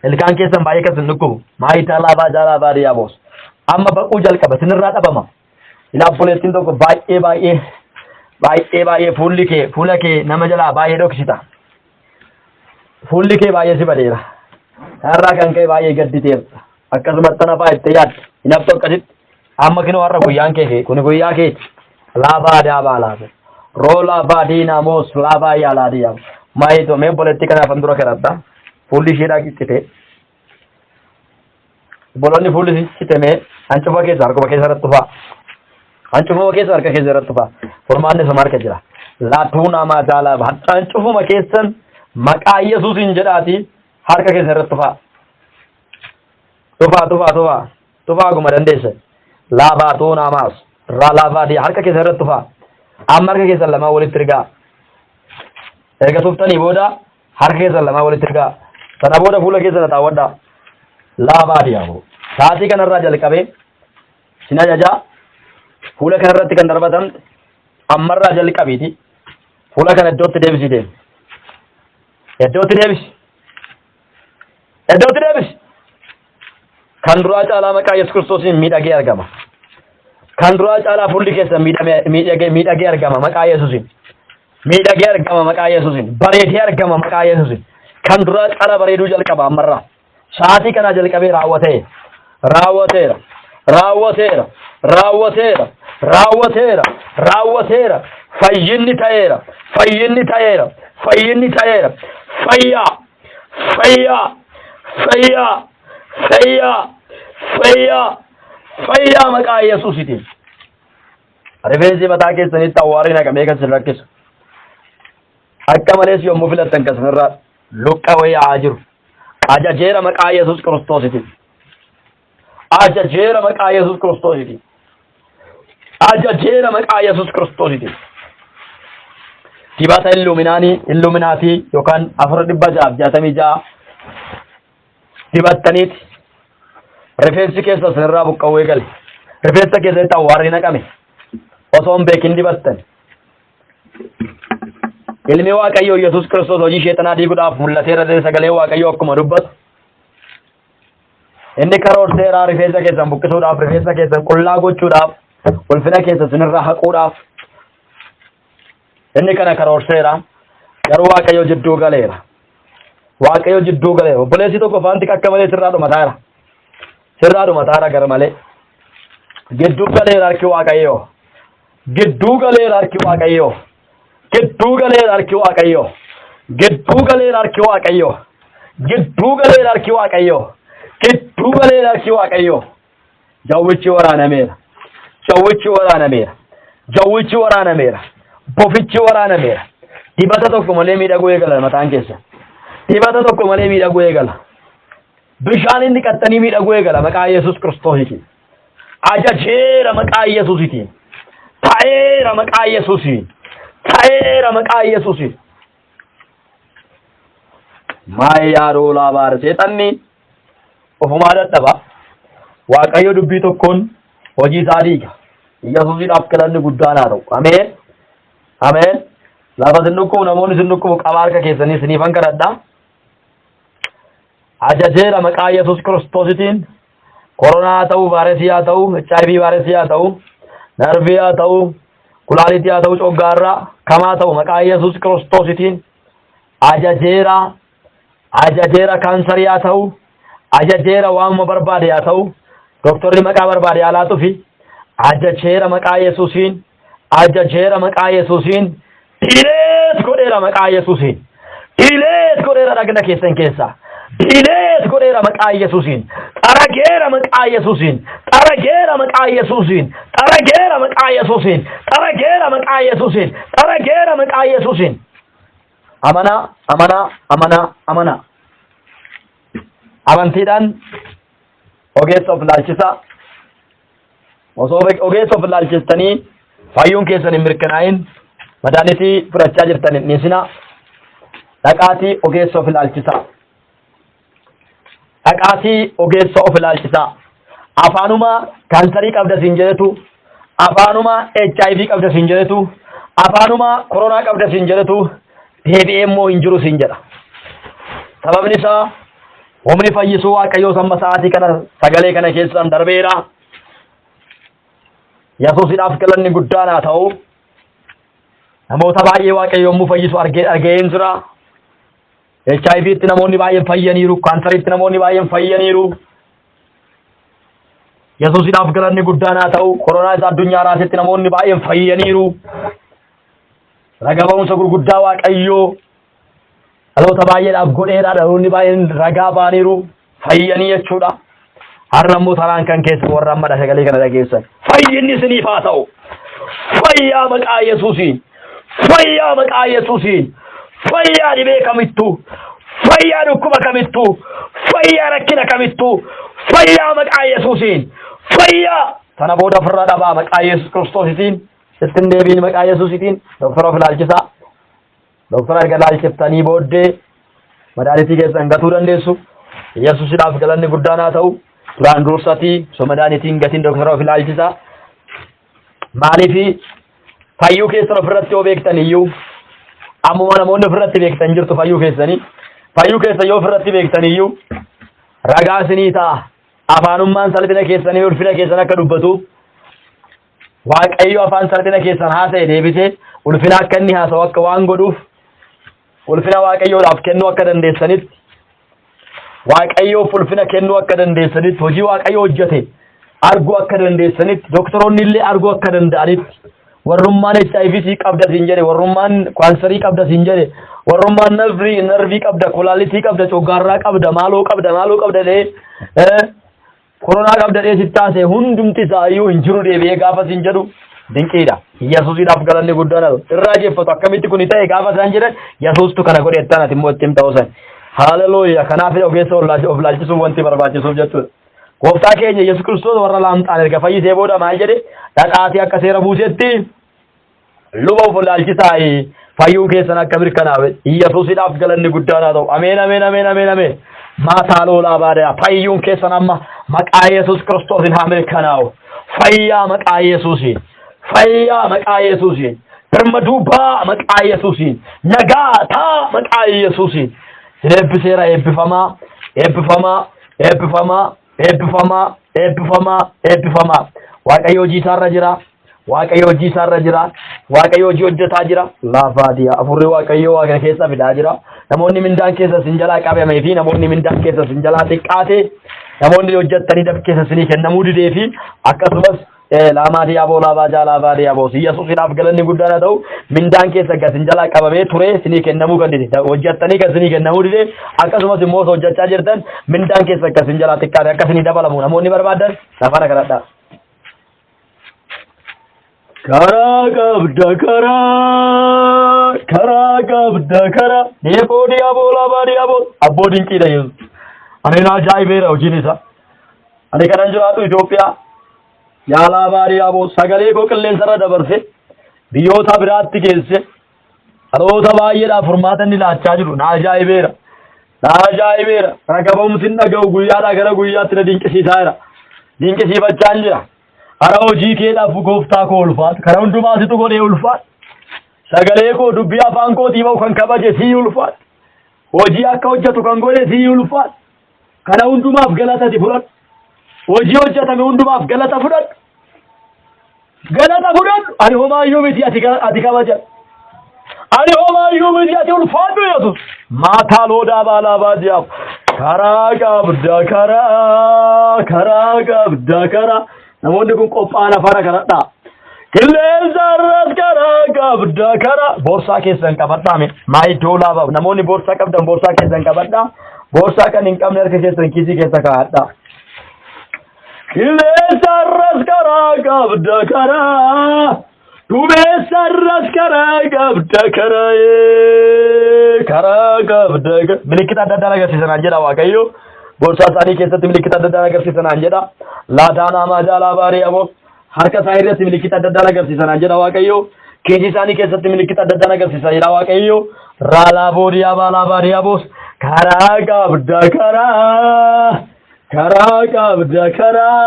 Ilkaan keessan baay'ee kan isin dhukkubu. Maayitaa laabaa jaalaa baadiyyaa boos. Amma baquu jalqaba isinirraa dhabama. Ilaa obboleettiin tokko baay'ee baay'ee baay'ee baay'ee fuulli kee fuula kee nama jalaa baay'ee dhoksita. Fuulli kee baay'ee si badeera. Kanarraa kan ka'e baay'ee gadditeerta. Akkasumatti nafaa itti yaadda. Hin haftu akkasitti. Amma kinoo har'a guyyaan kee kuni guyyaa keeti. Laabaa daabaa laaba. Roolaa baadiinaa moos laabaa yaalaa diyaa. Maayitoo mee obboleettii kanaaf an dura kadhadha. Fuulli isheedhaa ciccite. Obboloonni fuulli ishee ciccite mee hancufa keessa harkuma keessa irratti tufaa. Hancufuma keessa harka keessa irratti tufaa. Furmaanni isuma harka jira. Laatuu namaa jaalaa hancufuma keessan maqaa Yesuusiin jedhaati harka keessa irratti tufaa. Tufaa tufaa tufaa. Tufaa akkuma dandeessan. Laabaa tuu naamaas. Irraa laafaa di harka keessa irratti tufaa. Amma harka keessan lamaan walitti rigaa. Erga tuftanii booda harka keessan lamaan walitti rigaa. Sana booda fuula keessan haxaawwadhaa. Laabaa diyaaboo. Sa'aatii kanarraa jalqabee sin ajajaa fuula kanarratti kan darbatamte ammarraa jalqabiiti fuula kana iddootti deebisii deemi. Iddootti deebisi. Iddootti deebisi. Kan duraa caalaa maqaa Yesuus Kiristoosiin miidhagee argama. Kan duraa caalaa fuulli keessan miidhagee miidhagee argama maqaa Yesuusiin. Miidhagee argama maqaa Yesuusiin. Bareedee argama maqaa Yesuusiin. Kan duraa caalaa bareeduu jalqaba ammarraa. Sa'aatii kanaa jalqabee raawwateera. Raawwateera. Raawwateera. Raawwateera. Raawwateera. Raawwateera. Fayyinni ta'eera. Fayyinni ta'eera. Fayyinni ta'eera. Fayyaa. Fayyaa. Fayyaa. Fayyaa. Fayyaa. Fayyaa maqaa Yesuusitiin. Rifeensi mataa keessanitti awwaarri naqamee kan isin rakkisu. Akka malees yommuu filattan kan isinirraa luqqa'ee yaa'aa jiru. Ajajeera maqaa Yesuus Kiristoositiin. Ajajeera maqaa Yesuus Kiristoositiin. Ajajeera maqaa Yesuus Kiristoositiin. Dibata illuminaanii illuminaatii yookaan 466 dibattaniiti rifeensi keessa isinirraa buqqa'uu eegale. Rifeensa keessatti awwaarri naqame osoo hin beekin dibattan. Ilmi Waaqayyoo Yesuus Kiristoos hojii sheexanaa diiguudhaaf mul'ateera jedhee sagalee Waaqayyoo akkuma dubbatu. Inni karoorseeraa rifeensa keessan buqqisuudhaaf, rifeensa keessan qullaa gochuudhaaf, ulfina keessan isinirraa haquudhaaf. Inni kana karoorseera. Garuu Waaqayyo jidduu galeera. Waaqayyo jidduu galeera. Obboleessi tokko faanti akka malee sirraa dhumataara. Sirraa dhumataara gara malee. Gidduu galeera harki Waaqayyoo. Gidduu galeera harki Waaqayyoo. Gidduu galeera harki Waaqayyoo. Gidduu galeera harki Waaqayyoo. Gidduu galeera harki Waaqayyoo. Gidduu galeera harki Waaqayyoo. Jawwichi waraanameera. Jawwichi waraanameera. Jawwichi waraanameera. Bofichi waraanameera. Dibata tokko malee miidhaguu eegala mataan keessa. Dibata tokko malee miidhaguu eegala. Bishaan inni qaxxanii miidhaguu eegala maqaa Yesuus Kiristoosiitiin. Ajajeera maqaa Yesuusiitiin. Ta'eera maqaa Yesuusiin. Ta'eera maqaa Yesuusiin. Maayaa roolaa baara seexanni ofumaa dadhaba. Waaqayyo dubbii tokkoon hojii isaa diiga. Yesuusiidhaaf galanni guddaan haa ta'u. Ameen. Ameen. Lafa isin dhukkubu namoonni isin dhukkubu qaba harka keessanii isiniifan kadhadha. Ajajeera maqaa Yesuus Kiristoositiin koronaa haa ta'u, vaayiresii haa ta'u, HIV vaayiresii haa ta'u, narvii haa ta'u, kulaalitii haa ta'u, coggaarraa kamaa ta'u maqaa Yesuus Kiristoositiin ajajeera ajajeera kaansarii haa ta'u, ajajeera waanuma barbaade haa ta'u, doktorri maqaa barbaade haa laatufi ajajeera maqaa Yesuusiin ajajeera maqaa Yesuusiin diileet godheera maqaa Yesuusiin diileet godheera dhagna keessan keessaa diileet godheera maqaa Yesuusiin xarageera maqaa Yesuusiin xarageera maqaa Yesuusiin xarageera maqaa Yesuusiin xarageera maqaa Yesuusiin xarageera maqaa Yesuusiin amanaa amanaa amanaa amanaa amantiidhaan ogeessa of laalchisaa Osoo ogeessa of ilaalchistanii fayyuun keessan hin mirkanaa'in madaanitii fudhachaa jirtan hin dhiisinaa. Dhaqaatii ogeessa of ilaalchisaa. Dhaqaatii ogeessa of ilaalchisaa. Afaanuma kaansarii qabda siin jedhetu, afaanuma HIV qabda siin jedhetu, afaanuma koronaa qabda siin jedhetu deebi'ee immoo hin jiru siin jedha. Sababni isaa Humni fayyisuu Waaqayyoos amma sa'aatii kana sagalee kana keessaan darbeera. Yesuusidhaaf galanni guddaan haa ta'u. Namoota baay'ee Waaqayyo yommuu fayyisu argee dhaga'een jira. HIVtti namoonni baay'een fayyaniiru. Kaansariitti namoonni baay'een fayyaniiru. Yesuusidhaaf galanni guddaan haa ta'u. Koronaa isa addunyaa raasetti namoonni baay'een fayyaniiru. Raga ba'umsa gurguddaa Waaqayyoo dhaloota baay'eedhaaf godheera. Dhaloonni baay'een ragaa ba'aniiru. Fayyanii jechuudha. Har'a immoo taraan kan keessa warra amma sagalee kana dhageessan. Fayyinni isiniif haa ta'u. Fayyaa maqaa Yesuusiin. Fayyaa maqaa Yesuusiin. Fayyaa dhibee kamittuu. Fayyaa dhukkuba kamittuu. Fayyaa rakkina kamittuu. Fayyaa maqaa Yesuusiin. Fayyaa. Sana booda ofirraa dhabaa maqaa Yesuus Kiristoositiin. Sittin deebiin maqaa Yesuusitiin. Doktora of ilaalchisaa. Doktora erga ilaalchiftanii booddee madaalitii keessan gatuu dandeessu. Yesuusidhaaf galanni guddaan haa ta'u. Duraan dursatii osoo madaalitiin gatiin doktora of ilaalchisaa. Maaliif fayyuu keessan ofirratti yoo beektan iyyuu ammuma namoonni ofirratti beektan jirtu fayyuu keessanii fayyuu keessan yoo ofirratti beektan iyyuu ragaa isinii ta'a. Afaanummaan salphina keessanii ulfina keessan akka dubbatuuf Waaqayyo afaan salphina keessan haasa'e deebisee ulfina akka inni haasa'u akka waan godhuuf ulfina Waaqayyoodhaaf kennuu akka dandeessanitti Waaqayyoof ulfina kennuu akka dandeessanitti hojii Waaqayyo hojjete arguu akka dandeessanitti doktoroonni illee arguu akka danda'anitti warrummaan HIV sii qabda siin jedhe warrummaan kaansarii qabda siin jedhe warrummaan narvii narvii qabda kolaalitii qabda coggaarraa qabda maaloo qabda maaloo qabda jedhee Koronaa qabda dhee sitti haasa'e hundumti isaa iyyuu hin jiru deebi'ee gaafa siin jedhu dinqiidha. Yesuusiidhaaf galanni guddaan haa ta'u. Irraa jeeffatu akkamitti kuni ta'e gaafa isaan jedhan Yesuustu kana godhe jettaan ati immoo itti himta osan. Haleluuyaa. Kanaaf ogeessa of laalchisuun wanti barbaachisuuf jechuudha. Gooftaa keenya Yesuus Kiristoos warra laamxaan erga fayyisee booda maal jedhe dhaqaatii akka seera buusetti luba of laalchisaa fayyuu keessan akka mirkanaa'e Yesuusidhaaf galanni guddaan haa ta'u. Ameen ameen ameen ameen ameen. Maataa loolaa baadaya fayyuun keessan amma maqaa Yesuus Kiristoosiin haa mirkanaa'u. Fayyaa maqaa Yesuusiin. Fayyaa maqaa Yesuusiin. Birmaduu baa maqaa Yesuusiin. Nagaa taa maqaa Yesuusiin. Sin eebbiseera eebbifamaa eebbifamaa eebbifamaa eebbifamaa eebbifamaa eebbifamaa. Waaqayyo hojii isaarra jira. Waaqayyo hojii isaarra jira. Waaqayyo hojii hojjetaa jira. Laafaatiya. Afurri Waaqayyo waaqa keessa fidaa jira. Namoonni mindaan keessa isin jalaa qabamee fi namoonni mindaan keessa isin jalaa xiqqaate namoonni hojjettanii daf keessa isinii kennamuu didee fi akkasumas laamaa diyaaboo laabaa jaalaa diyaaboo Yesuusidhaaf galanni guddaan haa ta'u mindaan keessa kan isin jalaa qabamee ture isinii kennamuu kan dide hojjettanii kan isinii kennamuu dide akkasumas immoo osoo hojjechaa jirtan mindaan keessa kan isin jalaa xiqqaate akka isinii dabalamu namoonni barbaadan lafaana kadhadhaa. Karaa qabda karaa karaa qabda karaa deeboo diyaaboo laabaa diyaaboo abboo dinqiidha Yesuus. Ani na ajaa'ibeera hojiin isaa. Ani kanan jiraatu Itoophiyaa yaalaa baariyaaboo sagalee koo qilleensarra dabarse biyyoota biraatti geesse dhaloota baay'eedhaaf furmaata inni laachaa jiru na ajaa'ibeera. Na ajaa'ibeera. Raga ba'umsi hin dhaga'u guyyaadhaa gara guyyaatti na dinqisiisaa jira. Dinqisiifachaa hin jira. Hara hojii keedhaaf gooftaa koo ulfaatu. Kana hundumaa situ godhee ulfaatu. Sagalee koo dubbii afaan kootii ba'u kan kabaje sii ulfaatu. Hojii akka hojjetu kan godhe sii ulfaatu. Kana hundumaaf galata ati fudhadhu. Hojii hojjetame hundumaaf galata fudhadhu. Galata fudhadhu. Ani homaayyuu miti ati ati kabaja. Ani homaayyuu miti ati ulfaadhu Yesuus. Maataa loodaa baalaa baadiyaaf. Karaa qabda karaa karaa qabda karaa. Namoonni kun qophaa'an afaan kadhadhaa. Qilleensa irras karaa qabda karaa. Boorsaa keessan qabadhaa mee. Maayi doolaa baaf. Namoonni boorsaa qabdan boorsaa keessan qabadhaa. Boorsaa kan hin qabne harka keessan kiisii keessa kaa'adhaa. Qilleensa irras karaa qabda karaa. Dumeessa irras karaa qabda karaa. Karaa qabda. Milikkita adda addaa agarsiisanaan jedha Waaqayyo. Boorsaa isaanii keessatti milikkita adda addaa agarsiisanaan jedha. Laataa naamaa jaalaa baarii aboo. Harka isaa irratti milikkita adda addaa agarsiisanaan jedha Waaqayyo. Kiisii isaanii keessatti milikkita adda addaa agarsiisa jedha Waaqayyo. Raalaa boodiyaa baalaa baadiyaa boos. Karaa qabda karaa. Karaa qabda karaa.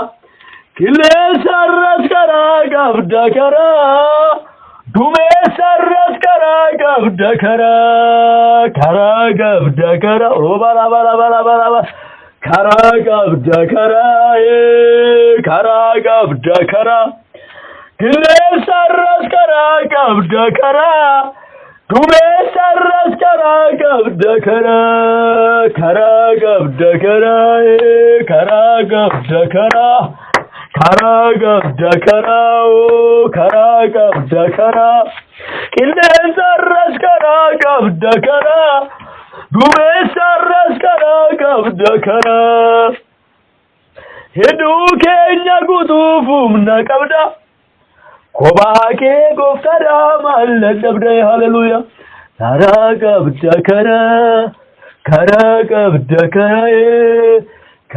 Qilleensa irras karaa qabda karaa. Dumeessarras karaa qabda karaa karaa qabda karaa rooba laba laba laba laba karaa qabda karaa ee, karaa qabda karaa qilleensarras karaa qabda karaa dumeessarras karaa qabda karaa karaa qabda karaa ee, karaa qabda karaa karaa qabda karaa oo karaa qabda karaa qilleensarras karaa qabda karaa dumeessarras karaa qabda karaa hidhuu keenya guutuuf humna qabda kophaa kee gooftaadha maal dadhabde haleluuyaa karaa qabda karaa karaa qabda karaa ee,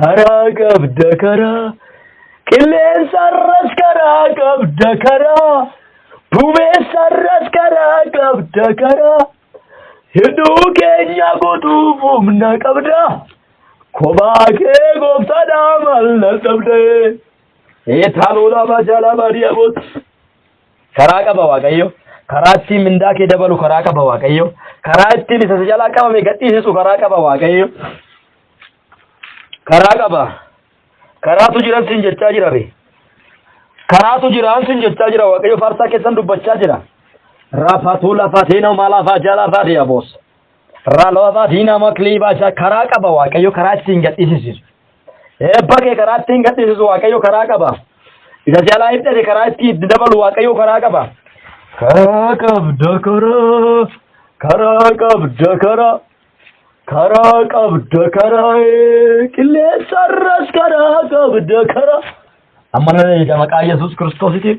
karaa qabda karaa qilleensarras karaa qabda karaa dumeessarras karaa qabda karaa hidhuu keenya guutuuf humna qabda kophaa kee gooftaadha maal dadhabde eetaalolaa baajaalaa baadiyyaa karaa qaba Waaqayyo. Karaa ittiin mindaa kee dabalu karaa qaba Waaqayyo. Karaa ittiin isa si jalaa qabame gadhiisisu karaa qaba Waaqayyo. Karaa qaba. Karaatu jiran siin jechaa jira be. Karaatu jiraan siin jechaa jira Waaqayyo faarsaa keessan dubbachaa jira. Rafatuu lafatii nama lafaa jalafaa diyaboos. Raloofatii nama kiliibaa karaa qaba Waaqayyo karaa ittiin gadhiisisu. Eebba kee karaa ittiin gadhiisisu Waaqayyo karaa qaba. Isa jalaa hidhate karaa ittiin dabalu Waaqayyo karaa qaba. Karaa qabda karaa karaa qabda karaa karaa qabda karaa ee, qilleensarras karaa qabda karaa. Amma nan eega maqaa Yesuus Kiristoositiin.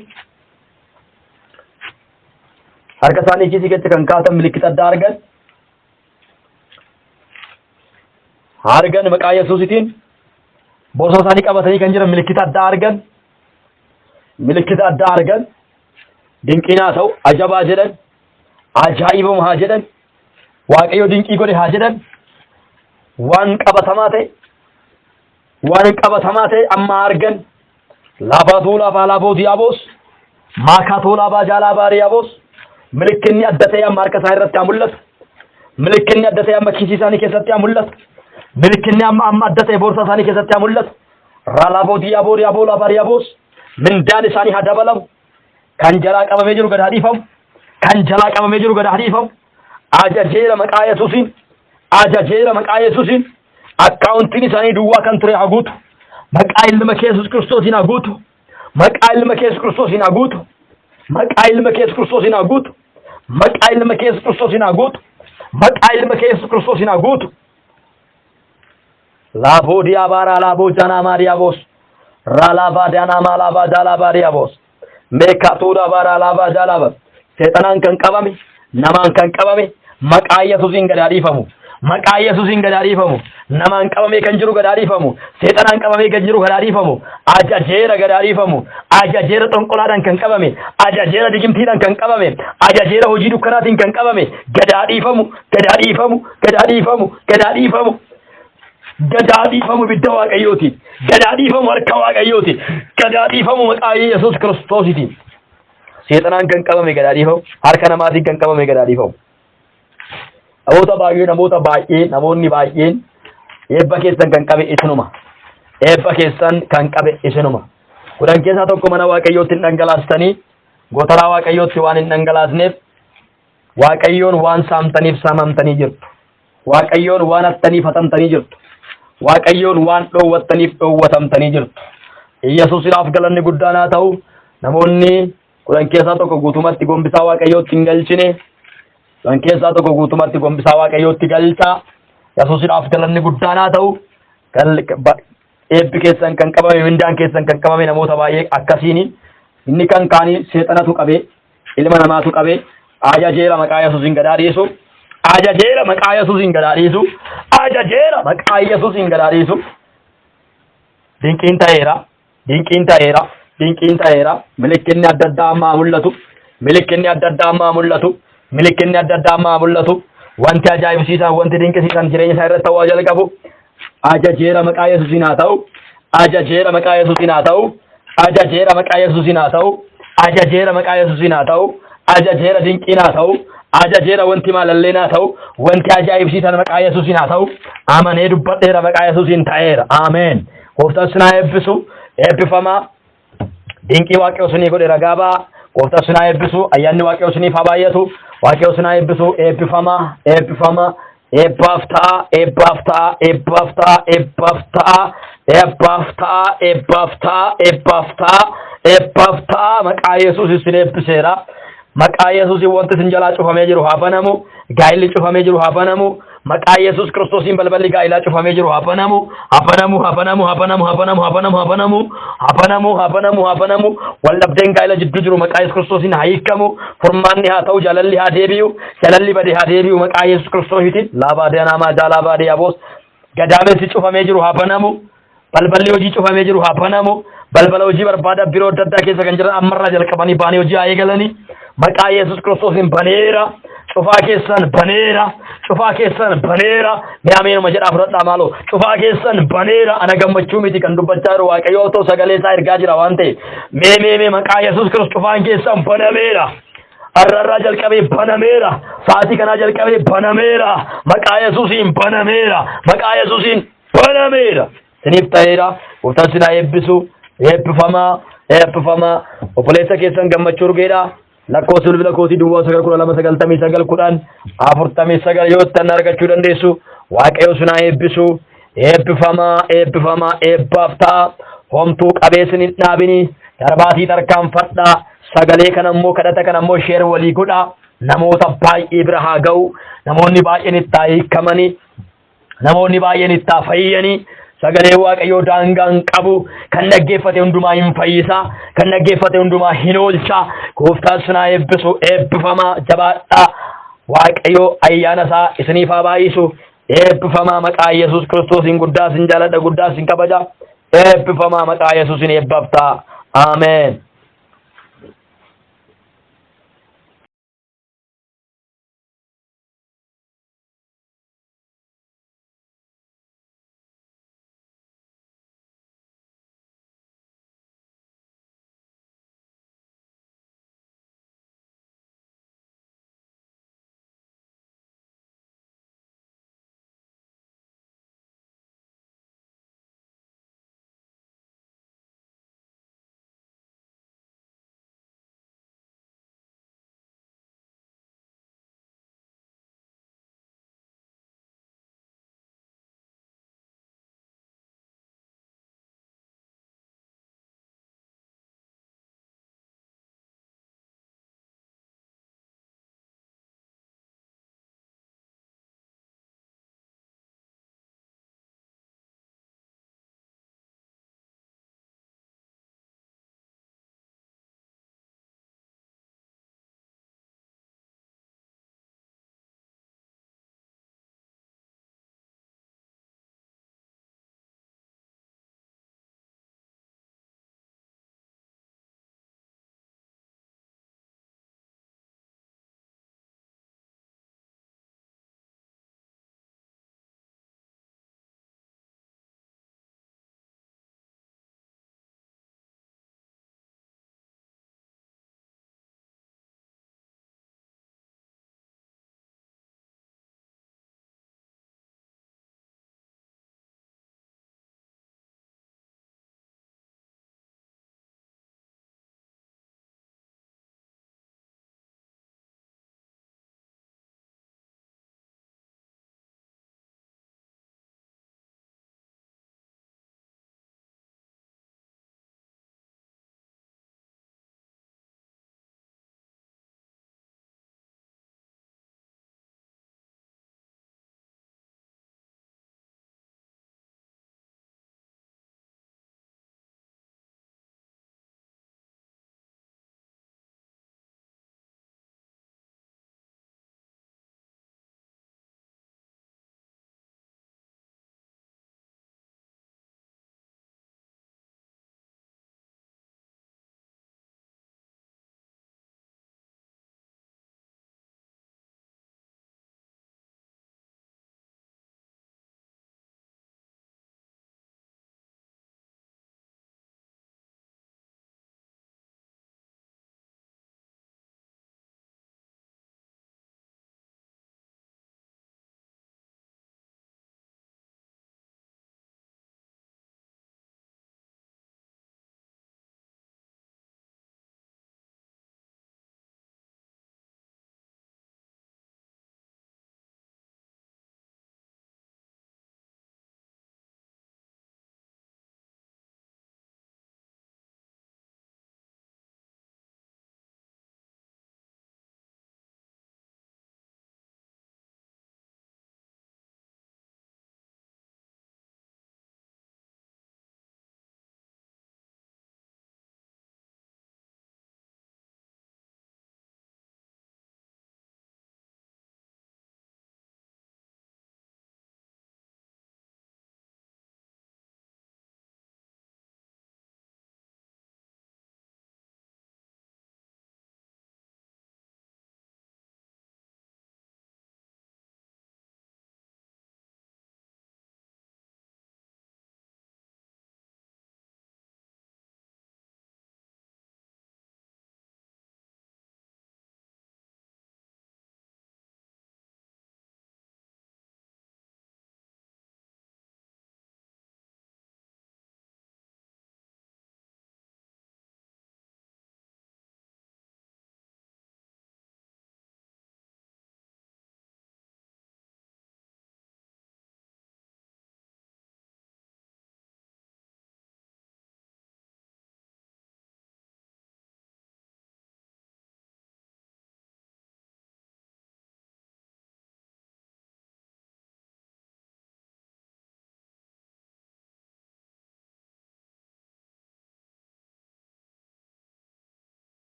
Harka isaanii kiisii keessa kan kaa'atan milikkita addaa argan. Argan maqaa Yesuusitiin. Boorsaa isaanii qabatanii kan jiran milikkita addaa argan. Milikkita addaa argan. Dinqiin haa ta'u ajabaa jedhan. Ajaa'ibuma haa jedhan. Waaqayyo dinqii godhe haa jedhan. Waan qabatamaa ta'e waan qabatamaa ta'e amma argan. Laabatuu laafaa laaboo diyaabos. Maakaatoo laabaa jaalaa diyaabos. Milikkinni adda ta'e amma harka isaa irratti haa mul'atu. Milikkinni adda ta'e amma kiisii isaanii keessatti haa mul'atu. Milikkinni amma amma adda ta'e boorsaa isaanii keessatti haa mul'atu. Raalaaboo diyaaboo diyaaboo laabaa diyaabos. Mindaan isaanii haa dabalamu. Kan jalaa qabamee jiru gad haa dhiifamu. Kan jalaa qabamee jiru gad haa dhiifamu. Ajajeera maqaa Yesuusiin. Ajajeera maqaa Yesuusiin. Akkaawuntiin isaanii duwwaa kan ture haa guutu. Maqaa ilma kee Yesuus Kiristoosiin haa guutu. Maqaa ilma kee Yesuus Kiristoosiin haa guutu. Maqaa ilma kee Yesuus Kiristoosiin haa guutu. Maqaa ilma kee Yesuus Kiristoosiin haa guutu. Maqaa ilma kee Yesuus Kiristoosiin haa guutu. Laaboo diyaabaaraa laaboo janaamaa diyaaboos. Raalaabaa daanaamaa laabaa daalaabaa diyaaboos. Meekaatuu daabaaraa laabaa daalaabaa. Seexanaan kan qabame, namaan kan qabame, maqaa Yesuusiin gad haa dhiifamu. Maqaa Yesuusiin gad haa dhiifamu. Namaan qabamee kan jiru gad haa dhiifamu. Seexanaan qabamee kan jiru gad haa dhiifamu. Ajajeera gad haa dhiifamu. Ajajeera xonqolaadhaan kan qabame, ajajeera digimtiidhaan kan qabame, ajajeera hojii dukkanaatiin kan qabame gad haa dhiifamu, gad haa dhiifamu, gad haa dhiifamu, gad haa dhiifamu. Gad haa dhiifamu ibidda Waaqayyootiin. Gad haa dhiifamu harka Waaqayyootiin. Gad haa dhiifamu maqaa Yesuus Kiristoositiin. Seexanaan kan qabame gad haa dhiifamu. Harka namaatiin kan qabame gad haa dhiifamu. Namoota baay'ee namoota baay'ee namoonni baay'een eebba keessan kan qabe isinuma. Eebba keessan kan qabe isinuma. 10 keessaa tokko mana Waaqayyootti hin dhangalaastanii gootaraa Waaqayyootti waan hin dhangalaasneef Waaqayyoon waan saamtaniif saamamtanii jirtu. Waaqayyoon waan hattaniif hatamtanii jirtu. Waaqayyoon waan dhoowwattaniif dhoowwatamtanii jirtu. Yesuusiidhaaf galanni guddaan haa ta'u. Namoonni 10 keessaa tokko guutumatti gombisaa Waaqayyootti hin galchine. 10 keessaa tokko guutumatti gombisaa Waaqayyootti galchaa. Yesuusiidhaaf galanni guddaan haa ta'u. Eebbi keessan kan qabame, mindaan keessan kan qabame namoota baay'ee akkasiini. Inni kan kaanii seexanatu qabee, ilma namaatu qabee, ajajeera maqaa Yesuusiin gad haa dhiisu. Ajajeera maqaa Yesuusiin gad haa dhiisu. Ajajeera maqaa Yesuusiin gad haa dhiisu. Dinqiin ta'eera. Dinqiin ta'eera. Dinqiin ta'eera. Milikkinni adda addaa amma haa mul'atu. Milikkinni adda addaa amma haa mul'atu. Milikkinni adda addaa amma haa mul'atu. Wanti ajaa'ibsiisaan, wanti dinqisiisaan jireenya isaa irratti ta'uu haa jalqabu. Ajajeera maqaa Yesuusiin haa ta'u. Ajajeera maqaa Yesuusiin haa ta'u. Ajajeera maqaa Yesuusiin haa ta'u. Ajajeera maqaa Yesuusiin haa ta'u. Ajajeera dinqiin haa ta'u. Ajajeera wanti maalalleen haa ta'u. Wanti ajaa'ibsiisan maqaa Yesuusiin haa ta'u. Amanee dubbadheera maqaa Yesuusiin ta'eera. Ameen. Gooftaan sinaa eebbisu. Eebbifamaa. Dinqii Waaqayyo sinii godhe ragaa ba'a. Gooftaan sinaa eebbisu. Ayyaanni Waaqayyo siniif haa baay'atu. Waaqayyo sinaa eebbisu. Eebbifamaa. Eebbifamaa. Eebbaaf ta'a. Eebbaaf ta'a. Eebbaaf ta'a. Eebbaaf ta'a. Eebbaaf ta'a. Eebbaaf ta'a. Eebbaaf ta'a. Eebbaaf ta'a. Maqaa Yesuus isin eebbiseera. Maqaa Yesuusiin wanti isin jalaa cufamee jiru haa banamu. Gaa'illi cufamee jiru haa banamu. Maqaa Yesuus Kiristoosiin balballi gaa'ilaa cufamee jiru haa banamu. Haa banamu, haa banamu, haa banamu, haa banamu, haa banamu, haa banamu. Haa banamu, haa banamu, haa banamu. Waldhabdeen gaa'ila jidduu jiru maqaa Yesuus Kiristoosiin haa hiikamu. Furmaanni haa ta'u, jaalalli haa deebi'u. Jaalalli bade haa deebi'u maqaa Yesuus Kiristoosiitiin. Laabaa deemaa jaalaa baadee aboos. Gadaamessi cufamee jiru haa banamu. Balballi hojii cufamee jiru haa banamu. Balbala hojii barbaada biroo adda addaa keessa kan jiran ammarraa jalqabanii baanii hojii haa eegalanii. Maqaa Yesuus Kiristoosiin baneera. Cufaa keessan baneera. Cufaa keessan baneera. Mee ameenuma jedhaa fudhadhaa maaloo. Cufaa keessan baneera. Ana gammachuu miti kan dubbachaa jiru Waaqayyo otoo sagalee isaa ergaa jira waan ta'eef. Mee mee mee maqaa Yesuus Kiristoos cufaan keessan banameera. Har'arraa jalqabee banameera. Sa'aatii kanaa jalqabee banameera. Maqaa Yesuusiin banameera. Maqaa Yesuusiin banameera. Isiniif ta'eera. Gooftaan isin haa eebbisu. Eebbifamaa. Eebbifamaa. Obboleessa keessan gammachuu urgeedha. Lakkoofsa bilbila kootii duwwaa 9 12 99 10 49 yoo ta'an argachuu dandeessu. Waaqayyo isin haa eebbisu. Eebbifamaa. Eebbifamaa. Eebbaaf ta'a. Homtuu qabeessin hin dhaabini. Darbaatii tarkaanfadhaa. Sagalee kana immoo kadhata kana immoo sheer walii godhaa. Namoota baay'ee bira haa ga'u. Namoonni baay'een itti haa hiikamanii. Namoonni baay'een itti haa fayyanii. Sagalee Waaqayyoo daangaa hin qabu. Kan dhaggeeffate hundumaa hin fayyisa. Kan dhaggeeffate hundumaa hin oolcha. Gooftaan sinaa eebbisu. Eebbifamaa jabaadhaa. Waaqayyo ayyaana isaa isiniif haa baay'isu. Eebbifamaa maqaa Yesuus Kiristoosiin guddaa sin jaaladha guddaa sin kabaja. Eebbifamaa maqaa Yesuusiin eebbaaf ta'a. Ameen.